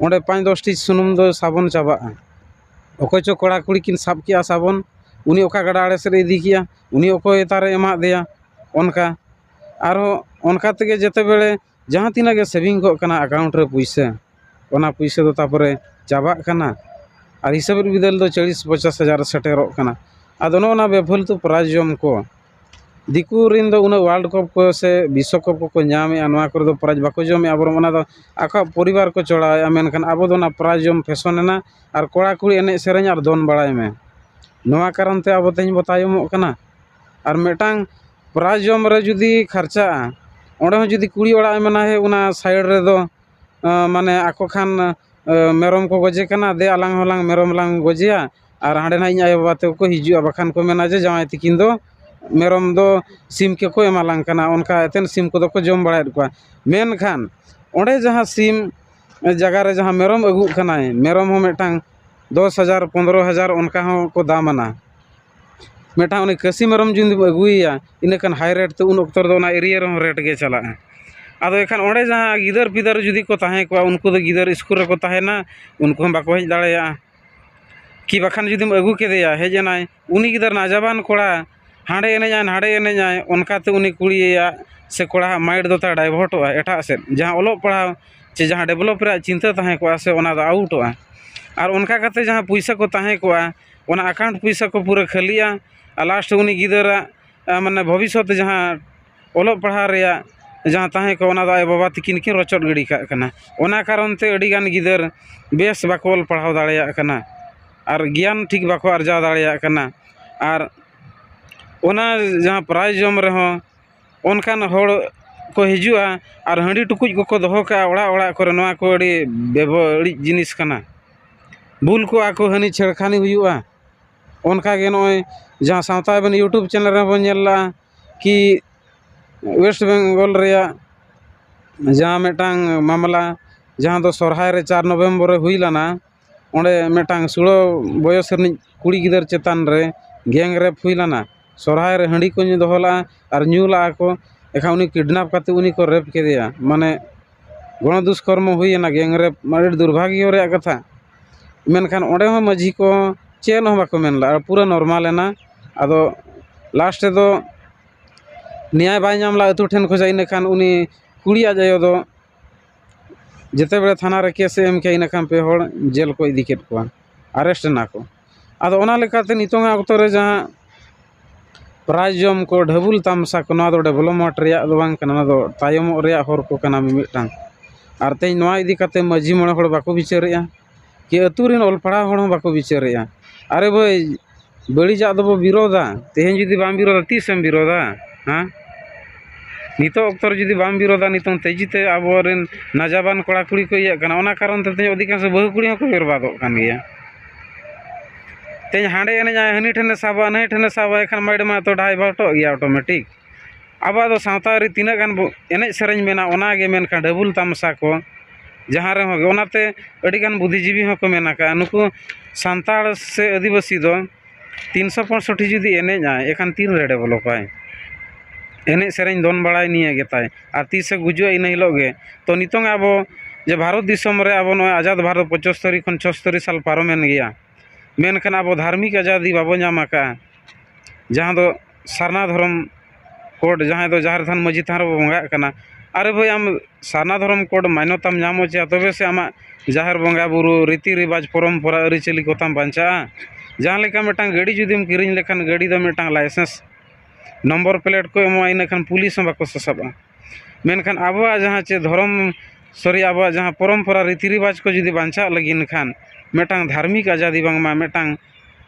ᱚᱸᱰᱮ ᱯᱟᱸᱪ ᱫᱚᱥ ᱴᱤ ᱥᱩᱱᱩᱢ ᱫᱚ ᱥᱟᱵᱚᱱ ᱪᱟᱵᱟᱜᱼᱟ᱾ ᱚᱠᱚᱭ ᱪᱚ ᱠᱚᱲᱟ ᱠᱩᱲᱤ ᱠᱤᱱ ᱥᱟᱵ ᱠᱮᱜᱼᱟ ᱥᱟᱵᱚᱱ, ᱩᱱᱤ ᱚᱠᱟ ᱜᱟᱰᱟ ᱟᱲᱮ ᱥᱮᱫ ᱮ ᱤᱫᱤ ᱠᱮᱜᱼᱟ, ᱩᱱᱤ ᱚᱠᱚᱭ ᱚᱛᱟᱨᱮ ᱮᱢᱟᱫ ᱫᱮᱭᱟ, ᱚᱱᱠᱟ᱾ ᱟᱨᱦᱚᱸ ᱚᱱᱠᱟ ᱛᱮᱜᱮ ᱡᱮᱛᱮ ᱵᱮᱲᱮ ᱡᱟᱦᱟᱸ ᱛᱤᱱᱟᱹᱜ ᱜᱮ ᱥᱮᱵᱷᱤᱝ ᱠᱚᱜ ᱠᱟᱱᱟ ᱮᱠᱟᱣᱩᱱᱴ ᱨᱮ ᱯᱩᱭᱥᱟᱹ, ᱚᱱᱟ ᱯᱩᱭᱥᱟᱹ ᱫᱚ ᱛᱟᱨᱯᱚᱨᱮ ᱪᱟᱵᱟᱜ ᱠᱟᱱᱟ᱾ ᱟᱨ ᱦᱤᱥᱟᱹᱵ ᱵᱤᱫᱟᱹᱞ ᱫᱚ ᱪᱚᱞᱞᱤᱥ ᱯᱚᱧᱪᱟᱥ ᱦᱟᱡᱟᱨ ᱥᱮᱴᱮᱨᱚᱜ ᱠᱟᱱᱟ᱾ ᱟᱫᱚ ᱱᱚᱜᱼᱚ ᱱᱟ ᱵᱮᱯᱷᱟᱞᱛᱩ ᱯᱨᱟᱭᱤᱡᱽ ᱡᱚᱢ ᱠᱚ, ᱫᱤᱠᱩ ᱨᱮᱱ ᱫᱚ ᱩᱱᱟᱹᱜ ᱣᱟᱨᱞᱰ ᱠᱟᱯ ᱠᱚ ᱥᱮ ᱵᱤᱥᱥᱚ ᱠᱟᱯ ᱠᱚᱠᱚ ᱧᱟᱢᱮᱜᱼᱟ, ᱱᱚᱣᱟ ᱠᱚᱨᱮ ᱫᱚ ᱯᱨᱟᱭᱤᱡᱽ ᱵᱟᱠᱚ ᱡᱚᱢᱮᱜᱼᱟ, ᱵᱚᱨᱚᱝ ᱚᱱᱟ ᱫᱚ ᱟᱠᱚᱣᱟᱜ ᱯᱚᱨᱤᱵᱟᱨ ᱠᱚ ᱪᱚᱲᱟᱣᱮᱜᱼᱟ᱾ ᱢᱮᱱᱠᱷᱟᱱ ᱟᱵᱚ ᱫᱚ ᱚᱱᱟ ᱯᱨᱟᱭᱤᱡᱽ ᱡᱚᱢ ᱯᱷᱮᱥᱚᱱ ᱮᱱᱟ, ᱟᱨ ᱠᱚᱲᱟ ᱠᱩᱲᱤ ᱮᱱᱮᱡ ᱥᱮᱨᱮᱧ ᱟᱨ ᱫᱚᱱ ᱵᱟᱲᱟᱭ ᱢᱮ᱾ ᱱᱚᱣᱟ ᱠᱟᱨᱚᱱ ᱛᱮ ᱟᱵᱚ ᱛᱮᱦᱮᱧ ᱵᱚ ᱛᱟᱭᱚᱢᱚᱜ ᱠᱟᱱᱟ᱾ ᱟᱨ ᱢᱤᱫᱴᱟᱝ ᱯᱨᱟᱭᱤᱡᱽ ᱡᱚᱢ ᱨᱮ ᱡᱩᱫᱤ ᱠᱷᱚᱨᱪᱟᱜᱼᱟ, ᱚᱸᱰᱮ ᱦᱚᱸ ᱡᱩᱫᱤ ᱠᱩᱲᱤ ᱚᱲᱟᱜ ᱮ ᱢᱮᱱᱟ, ᱦᱮᱸ, ᱚᱱᱟ ᱥᱟᱭᱤᱰ ᱨᱮᱫᱚ, ᱟᱸ, ᱢᱟᱱᱮ ᱟᱠᱚ ᱠᱷᱟᱱ, ᱟᱸ, ᱢᱮᱨᱚᱢ ᱠᱚ ᱜᱚᱡᱮ ᱠᱟᱱᱟ, ᱫᱮ ᱟᱞᱟᱝ ᱦᱚᱸᱞᱟᱝ ᱢᱮᱨᱚᱢ ᱞᱟᱝ ᱜᱚᱡᱮᱭᱟ, ᱟᱨ ᱦᱟᱸᱰᱮ ᱱᱟᱜ ᱤᱧ ᱟᱭᱳ ᱵᱟᱵᱟ ᱛᱟᱠᱚ ᱠᱚ ᱦᱤᱡᱩᱜᱼᱟ, ᱵᱟᱠᱷᱟᱱ ᱠᱚ ᱢᱮᱱᱟ ᱡᱮ ᱡᱟᱶᱟᱭ ᱛᱤᱠᱤᱱ ᱫᱚ ᱢᱮᱨᱚᱢ ᱫᱚ ᱥᱤᱢ ᱠᱚᱠᱚ ᱮᱢᱟ ᱞᱟᱝ ᱠᱟᱱᱟ, ᱚᱱᱠᱟ ᱮᱛᱮᱱ ᱥᱤᱢ ᱠᱚᱫᱚ ᱠᱚ ᱡᱚᱢ ᱵᱟᱲᱟᱭᱮᱫ ᱠᱚᱣᱟ᱾ ᱢᱮᱱᱠᱷᱟᱱ ᱚᱸᱰᱮ ᱡᱟᱦᱟᱸ ᱥᱤᱢ ᱡᱟᱭᱜᱟ ᱨᱮ ᱡᱟᱦᱟᱸ ᱢᱮᱨᱚᱢ ᱟᱹᱜᱩᱜ ᱠᱟᱱᱟᱭ, ᱢᱮᱨᱚᱢ ᱦᱚᱸ ᱢᱤᱫᱴᱟᱝ ᱫᱚᱥ ᱦᱟᱡᱟᱨ, ᱯᱚᱱᱫᱽᱨᱚ ᱦᱟᱡᱟᱨ ᱚᱱᱠᱟ ᱦᱚᱸ ᱠᱚ ᱫᱟᱢ ᱟᱱᱟ᱾ ᱢᱤᱫᱴᱟᱝ ᱩᱱᱤ ᱠᱟᱹᱥᱤ ᱢᱮᱨᱚᱢ ᱡᱩᱫᱤᱢ ᱟᱹᱜᱩᱭᱮᱭᱟ, ᱤᱱᱟᱹᱠᱷᱟᱱ high rate ᱛᱮ ᱩᱱ ᱚᱠᱛᱚ ᱨᱮᱫᱚ ᱚᱱᱟ area ᱨᱮᱦᱚᱸ rate ᱜᱮ ᱪᱟᱞᱟᱜᱼᱟ᱾ ᱟᱫᱚ ᱮᱱᱠᱷᱟᱱ ᱚᱸᱰᱮ ᱡᱟᱦᱟᱸ ᱜᱤᱫᱟᱹᱨ ᱯᱤᱫᱟᱹᱨ ᱡᱩᱫᱤ ᱠᱚ ᱛᱟᱦᱮᱸ ᱠᱚᱜᱼᱟ, ᱩᱱᱠᱩ ᱫᱚ ᱜᱤᱫᱟᱹᱨ ᱥᱠᱩᱞ ᱨᱮᱠᱚ ᱛᱟᱦᱮᱱᱟ, ᱩᱱᱠᱩ ᱦᱚᱸ ᱵᱟᱠᱚ ᱦᱮᱡ ᱫᱟᱲᱮᱭᱟᱜᱼᱟ᱾ ᱠᱤ ᱵᱟᱠᱷᱟᱱ ᱡᱩᱫᱤᱢ ᱟᱹᱜᱩ ᱠᱮᱫᱮᱭᱟ, ᱦᱮᱡ ᱮᱱᱟᱭ, ᱩᱱᱤ ᱜᱤᱫᱟᱹᱨ ᱱᱟᱡᱟᱵᱟᱱ ᱠᱚᱲᱟ, ᱦᱟᱸᱰᱮ ᱮᱱᱮᱡ ᱟᱭ, ᱱᱟᱰᱮ ᱮᱱᱮᱡ ᱟᱭ, ᱚᱱᱠᱟᱛᱮ ᱩᱱᱤ ᱠᱩᱲᱤᱭᱟᱜ ᱥᱮ ᱠᱚᱲᱟᱣᱟᱜ mind ᱫᱚ ᱛᱟᱭ divert ᱚᱜᱼᱟ ᱮᱴᱟᱜ ᱥᱮᱫ, ᱡᱟᱦᱟᱸ ᱚᱞᱚᱜ ᱯᱟᱲᱦᱟᱣ ᱪᱮ ᱡᱟᱦᱟᱸ develop ᱨᱮᱭᱟᱜ ᱪᱤᱱᱛᱟᱹ ᱛᱟᱦᱮᱸ ᱠᱚᱜᱼᱟ ᱥᱮ, ᱚᱱᱟ ᱫᱚ out ᱚᱜᱼᱟ᱾ ᱟᱨ ᱚᱱᱠᱟ ᱠᱟᱛᱮ ᱡᱟᱦᱟᱸ ᱯᱩᱭᱥᱟᱹ ᱠᱚ ᱛᱟᱦᱮᱸ ᱠᱚᱜᱼᱟ, ᱚᱱᱟ account ᱯᱩᱭᱥᱟᱹ ᱠᱚ ᱯᱩᱨᱟᱹ ᱠᱷᱟᱹᱞᱤᱜᱼᱟ᱾ ᱟᱨ last ᱩᱱᱤ ᱜᱤᱫᱟᱹᱨᱟᱜ, ᱟ, ᱢᱟᱱᱮ ᱵᱷᱚᱵᱤᱥᱥᱚᱛ ᱡᱟᱦᱟᱸ ᱚᱞᱚᱜ ᱯᱟᱲᱦᱟᱣ ᱨᱮᱭᱟᱜ ᱡᱟᱦᱟᱸ ᱛᱟᱦᱮᱸ ᱠᱚᱜᱼᱟ, ᱚᱱᱟ ᱫᱚ ᱟᱭᱳᱼᱵᱟᱵᱟ ᱛᱤᱠᱤᱱ ᱠᱤᱱ ᱨᱚᱪᱚᱫ ᱜᱤᱰᱤ ᱠᱟᱜ ᱠᱟᱱᱟ᱾ ᱚᱱᱟ ᱠᱟᱨᱚᱱ ᱛᱮ ᱟᱹᱰᱤᱜᱟᱱ ᱜᱤᱫᱟᱹᱨ ᱵᱮᱥ ᱵᱟᱠᱚ ᱚᱞ ᱯᱟᱲᱦᱟᱣ ᱫᱟᱲᱮᱭᱟᱜ ᱠᱟᱱᱟ ᱟᱨ ᱜᱮᱭᱟᱱ ᱴᱷᱤᱠ ᱵᱟᱠᱚ ᱟᱨᱡᱟᱣ ᱫᱟᱲᱮᱭᱟᱜ ᱠᱟᱱᱟ᱾ ᱟᱨ ᱚᱱᱟ ᱡᱟᱦᱟᱸ prize ᱡᱚᱢ ᱨᱮᱦᱚᱸ ᱚᱱᱠᱟᱱ ᱦᱚᱲ ᱠᱚ ᱦᱤᱡᱩᱜᱼᱟ ᱟᱨ ᱦᱟᱺᱰᱤ ᱴᱩᱠᱩᱡ ᱠᱚᱠᱚ ᱫᱚᱦᱚ ᱠᱟᱜᱼᱟ ᱚᱲᱟᱜ ᱚᱲᱟᱜ ᱠᱚᱨᱮ᱾ ᱱᱚᱣᱟ ᱠᱚ ᱟᱹᱰᱤ ᱵᱮᱵᱟᱹᱲᱤᱡ ᱡᱤᱱᱤᱥ ᱠᱟᱱᱟ᱾ ᱵᱩᱞ ᱠᱚᱜᱼᱟ ᱠᱚ, ᱦᱟᱹᱱᱤ ᱪᱷᱮᱲᱠᱷᱟᱱᱤ ᱦᱩᱭᱩᱜᱼᱟ᱾ ᱚᱱᱠᱟᱜᱮ ᱱᱚᱜᱼᱚᱭ ᱡᱟᱦᱟᱸ ᱥᱟᱶᱛᱟ ᱟᱵᱮᱱ YouTube channel ᱨᱮᱦᱚᱸ ᱵᱚᱱ ᱧᱮᱞ ᱞᱮᱜᱼᱟ ᱠᱤ West Bengal ᱨᱮᱭᱟᱜ ᱡᱟᱦᱟᱸ ᱢᱤᱫᱴᱟᱝ ᱢᱟᱢᱞᱟ, ᱡᱟᱦᱟᱸ ᱫᱚ ᱥᱚᱨᱦᱟᱭ ᱨᱮ ᱪᱟᱨ November ᱨᱮ ᱦᱩᱭ ᱞᱮᱱᱟ, ᱚᱸᱰᱮ ᱢᱤᱫᱴᱟᱝ ᱥᱩᱲᱟᱹ ᱵᱚᱭᱚᱥ ᱨᱤᱱᱤᱡ ᱠᱩᱲᱤ ᱜᱤᱫᱟᱹᱨ ᱪᱮᱛᱟᱱ ᱨᱮ gang rape ᱦᱩᱭ ᱞᱮᱱᱟ᱾ ᱥᱚᱨᱦᱟᱭ ᱨᱮ ᱦᱟᱺᱰᱤ ᱠᱚ ᱧᱩ ᱫᱚᱦᱚ ᱞᱮᱜᱼᱟ ᱟᱨ ᱧᱩ ᱞᱮᱜᱼᱟ ᱠᱚ, ᱮᱱᱠᱷᱟᱱ ᱩᱱᱤ kidnap ᱠᱟᱛᱮ ᱩᱱᱤ ᱠᱚ rape ᱠᱮᱫᱮᱭᱟ, ᱢᱟᱱᱮ ᱜᱚᱬᱚ ᱫᱩᱥᱠᱚᱨᱢᱚ ᱦᱩᱭᱮᱱᱟ, gang rape, ᱟᱹᱰᱤ ᱫᱩᱨᱵᱷᱟᱜᱽᱭᱚ ᱨᱮᱭᱟᱜ ᱠᱟᱛᱷᱟ᱾ ᱢᱮᱱᱠᱷᱟᱱ ᱚᱸᱰᱮ ᱦᱚᱸ ᱢᱟᱹᱡᱷᱤ ᱠᱚ ᱪᱮᱫ ᱦᱚᱸ ᱵᱟᱠᱚ ᱢᱮᱱ ᱞᱮᱫᱼᱟ, ᱯᱩᱨᱟᱹ normal ᱮᱱᱟ᱾ ᱟᱫᱚ last ᱨᱮᱫᱚ ᱱᱮᱭᱟᱭ ᱵᱟᱭ ᱧᱟᱢ ᱞᱮᱫᱼᱟ ᱟᱹᱛᱩ ᱴᱷᱮᱱ ᱠᱷᱚᱱᱟᱜ, ᱤᱱᱟᱹᱠᱷᱟᱱ ᱩᱱᱤ ᱠᱩᱲᱤ ᱟᱡ ᱟᱭᱳ ᱫᱚ ᱡᱮᱛᱮ ᱵᱮᱲᱟ ᱛᱷᱟᱱᱟ ᱨᱮ case ᱮ ᱮᱢ ᱠᱮᱜᱼᱟ, ᱤᱱᱟᱹᱠᱷᱟᱱ ᱯᱮ ᱦᱚᱲ ᱡᱮᱞ ᱠᱚ ᱤᱫᱤ ᱠᱮᱫ ᱠᱚᱣᱟ, arrest ᱮᱱᱟ ᱠᱚ᱾ ᱟᱫᱚ ᱚᱱᱟ ᱞᱮᱠᱟᱛᱮ ᱱᱤᱛᱚᱝᱟᱜ ᱚᱠᱛᱚ ᱨᱮ ᱡᱟᱦᱟᱸ prize ᱡᱚᱢ ᱠᱚ, ᱰᱷᱟᱹᱵᱩᱞ ᱛᱟᱢᱥᱟ ᱠᱚ, ᱱᱚᱣᱟ ᱫᱚ development ᱨᱮᱭᱟᱜ ᱫᱚ ᱵᱟᱝ ᱠᱟᱱᱟ, ᱱᱚᱣᱟ ᱫᱚ ᱛᱟᱭᱚᱢᱚᱜ ᱨᱮᱭᱟᱜ ᱦᱚᱨ ᱠᱚ ᱠᱟᱱᱟ ᱢᱤᱢᱤᱫᱴᱟᱝ᱾ ᱟᱨ ᱛᱮᱦᱮᱧ ᱱᱚᱣᱟ ᱤᱫᱤ ᱠᱟᱛᱮ ᱢᱟᱹᱡᱷᱤ ᱢᱚᱬᱮ ᱦᱚᱲ ᱵᱟᱠᱚ ᱵᱤᱪᱟᱹᱨᱮᱜᱼᱟ, ᱠᱤ ᱟᱹᱛᱩ ᱨᱮᱱ ᱚᱞ ᱯᱟᱲᱦᱟᱣ ᱦᱚᱲ ᱦᱚᱸ ᱵᱟᱠᱚ ᱵᱤᱪᱟᱹᱨᱮᱜᱼᱟ᱾ ᱟᱨᱮ ᱵᱷᱟᱹᱭ, ᱵᱟᱹᱲᱤᱡᱟᱜ ᱫᱚᱵᱚ ᱵᱤᱨᱳᱫᱟ᱾ ᱛᱮᱦᱮᱧ ᱡᱩᱫᱤ ᱵᱟᱢ ᱵᱤᱨᱳᱫᱟ, ᱛᱤᱥᱮᱢ ᱵᱤᱨᱳᱫᱟ? ᱦᱮᱸ, ᱱᱤᱛᱚᱜ ᱚᱠᱛᱚ ᱨᱮ ᱡᱩᱫᱤ ᱵᱟᱢ ᱵᱤᱨᱳᱫᱟ, ᱱᱤᱛᱚᱝ ᱛᱮᱡᱤ ᱛᱮ ᱟᱵᱚᱨᱮᱱ ᱱᱟᱡᱟᱵᱟᱱ ᱠᱚᱲᱟ ᱠᱩᱲᱤ ᱠᱚ ᱤᱭᱟᱹᱜ ᱠᱟᱱᱟ᱾ ᱚᱱᱟ ᱠᱟᱨᱚᱱ ᱛᱮ ᱛᱮᱦᱮᱧ ᱚᱫᱷᱤᱠᱟᱝᱥᱚ ᱵᱟᱹᱦᱩ ᱠᱩᱲᱤ ᱦᱚᱸᱠᱚ ᱵᱮᱨᱵᱟᱫᱚᱜ ᱠᱟᱱ ᱜᱮᱭᱟ᱾ ᱛᱮᱦᱮᱧ ᱦᱟᱸᱰᱮ ᱮᱱᱮᱡ ᱟᱭ, ᱦᱟᱹᱱᱤ ᱴᱷᱮᱱᱮ ᱥᱟᱵᱟ, ᱱᱟᱹᱭ ᱴᱷᱮᱱᱮ ᱥᱟᱵᱟ, ᱮᱱᱠᱷᱟᱱ mind ᱢᱟ ᱛᱚ divert ᱚᱜ ᱜᱮᱭᱟ automatic᱾ ᱟᱵᱚᱣᱟᱜ ᱫᱚ ᱥᱟᱶᱛᱟ ᱟᱹᱨᱤ ᱛᱤᱱᱟᱹᱜ ᱜᱟᱱ ᱵᱚ ᱮᱱᱮᱡ ᱥᱮᱨᱮᱧ ᱢᱮᱱᱟᱜᱼᱟ, ᱚᱱᱟᱜᱮ, ᱢᱮᱱᱠᱷᱟᱱ ᱰᱷᱟᱹᱵᱩᱞ ᱛᱟᱢᱥᱟ ᱠᱚ ᱡᱟᱦᱟᱸ ᱨᱮᱦᱚᱸ ᱜᱮ, ᱚᱱᱟᱛᱮ ᱟᱹᱰᱤᱜᱟᱱ ᱵᱩᱫᱷᱤᱡᱤᱵᱤ ᱦᱚᱸᱠᱚ ᱢᱮᱱ ᱟᱠᱟᱫᱼᱟ, ᱱᱩᱠᱩ ᱥᱟᱱᱛᱟᱲ ᱥᱮ ᱟᱹᱫᱤᱵᱟᱹᱥᱤ ᱫᱚ ᱛᱤᱱᱥᱚ ᱯᱚᱸᱭᱥᱚᱴᱴᱤ ᱡᱩᱫᱤ ᱮᱱᱮᱡ ᱟᱭ, ᱮᱱᱠᱷᱟᱱ ᱛᱤᱱ ᱨᱮ ᱰᱮᱵᱷᱞᱚᱯᱟᱭ? ᱮᱱᱮᱡ ᱥᱮᱨᱮᱧ ᱫᱚᱱ ᱵᱟᱲᱟᱭ ᱱᱤᱭᱟᱹ ᱜᱮᱛᱟᱭ, ᱟᱨ ᱛᱤᱥᱮ ᱜᱩᱡᱩᱜᱼᱟ ᱤᱱᱟᱹ ᱦᱤᱞᱳᱜ ᱜᱮ᱾ ᱛᱚ ᱱᱤᱛᱚᱝ ᱟᱵᱚ ᱡᱮ ᱵᱷᱟᱨᱚᱛ ᱫᱤᱥᱚᱢ ᱨᱮ ᱟᱵᱚ ᱱᱚᱜᱼᱚᱭ ᱟᱡᱟᱫ ᱵᱷᱟᱨᱚᱛ ᱯᱚᱸᱪᱟᱛᱛᱳᱨ ᱠᱷᱚᱱ ᱪᱷᱚᱭᱟᱛᱛᱳᱨ ᱥᱟᱞ ᱯᱟᱨᱚᱢᱮᱱ ᱜᱮᱭᱟ, ᱢᱮᱱᱠᱷᱟᱱ ᱟᱵᱚ ᱫᱷᱟᱨᱢᱤᱠ ᱟᱡᱟᱫᱤ ᱵᱟᱵᱚ ᱧᱟᱢ ᱟᱠᱟᱫᱼᱟ, ᱡᱟᱦᱟᱸ ᱫᱚ ᱥᱟᱨᱱᱟ ᱫᱷᱚᱨᱚᱢ ᱠᱳᱰ, ᱡᱟᱦᱟᱸᱭ ᱫᱚ ᱡᱟᱦᱮᱨ ᱛᱷᱟᱱ ᱢᱟᱹᱡᱷᱤ ᱛᱷᱟᱱ ᱨᱮᱵᱚ ᱵᱚᱸᱜᱟᱜ ᱠᱟᱱᱟ᱾ ᱟᱨᱮ ᱵᱷᱟᱹᱭ, ᱟᱢ ᱥᱟᱨᱱᱟ ᱫᱷᱚᱨᱚᱢ ᱠᱳᱰ ᱢᱟᱱᱚᱛᱟᱢ ᱧᱟᱢ ᱦᱚᱪᱚᱭᱟ, ᱛᱚᱵᱮ ᱥᱮ ᱟᱢᱟᱜ ᱡᱟᱦᱮᱨ ᱵᱚᱸᱜᱟ ᱵᱩᱨᱩ, ᱨᱤᱛᱤ ᱨᱮᱣᱟᱡᱽ, ᱯᱚᱨᱚᱢᱯᱚᱨᱟ, ᱟᱹᱨᱤᱪᱟᱹᱞᱤ ᱠᱚᱛᱟᱢ ᱵᱟᱧᱪᱟᱜᱼᱟ᱾ ᱡᱟᱦᱟᱸ ᱞᱮᱠᱟ ᱢᱤᱫᱴᱟᱝ ᱜᱟᱹᱰᱤ ᱡᱩᱫᱤᱢ ᱠᱤᱨᱤᱧ ᱞᱮᱠᱷᱟᱱ, ᱜᱟᱹᱰᱤ ᱫᱚ ᱢᱤᱫᱴᱟᱝ ᱞᱟᱭᱥᱮᱱᱥ ᱱᱚᱢᱵᱚᱨ ᱯᱞᱮᱴ ᱠᱚ ᱮᱢᱚᱜᱼᱟ, ᱤᱱᱟᱹ ᱠᱷᱟᱱ ᱯᱩᱞᱤᱥ ᱦᱚᱸ ᱵᱟᱠᱚ ᱥᱟᱥᱟᱵᱼᱟ᱾ ᱢᱮᱱᱠᱷᱟᱱ ᱟᱵᱚᱣᱟᱜ ᱡᱟᱦᱟᱸ ᱪᱮ ᱫᱷᱚᱨᱚᱢ, ᱥᱚᱨᱤ, ᱟᱵᱚᱣᱟᱜ ᱡᱟᱦᱟᱸ ᱯᱚᱨᱚᱢᱯᱚᱨᱟ, ᱨᱤᱛᱤ ᱨᱮᱣᱟᱡᱽ ᱠᱚ ᱡᱩᱫᱤ ᱵᱟᱧᱪᱟᱜ ᱞᱟᱹᱜᱤᱫ ᱠᱷᱟᱱ, ᱢᱤᱫᱴᱟᱝ ᱫᱷᱟᱨᱢᱤᱠ ᱟᱡᱟᱫᱤ ᱵᱟᱝᱢᱟ ᱢᱤᱫᱴᱟᱝ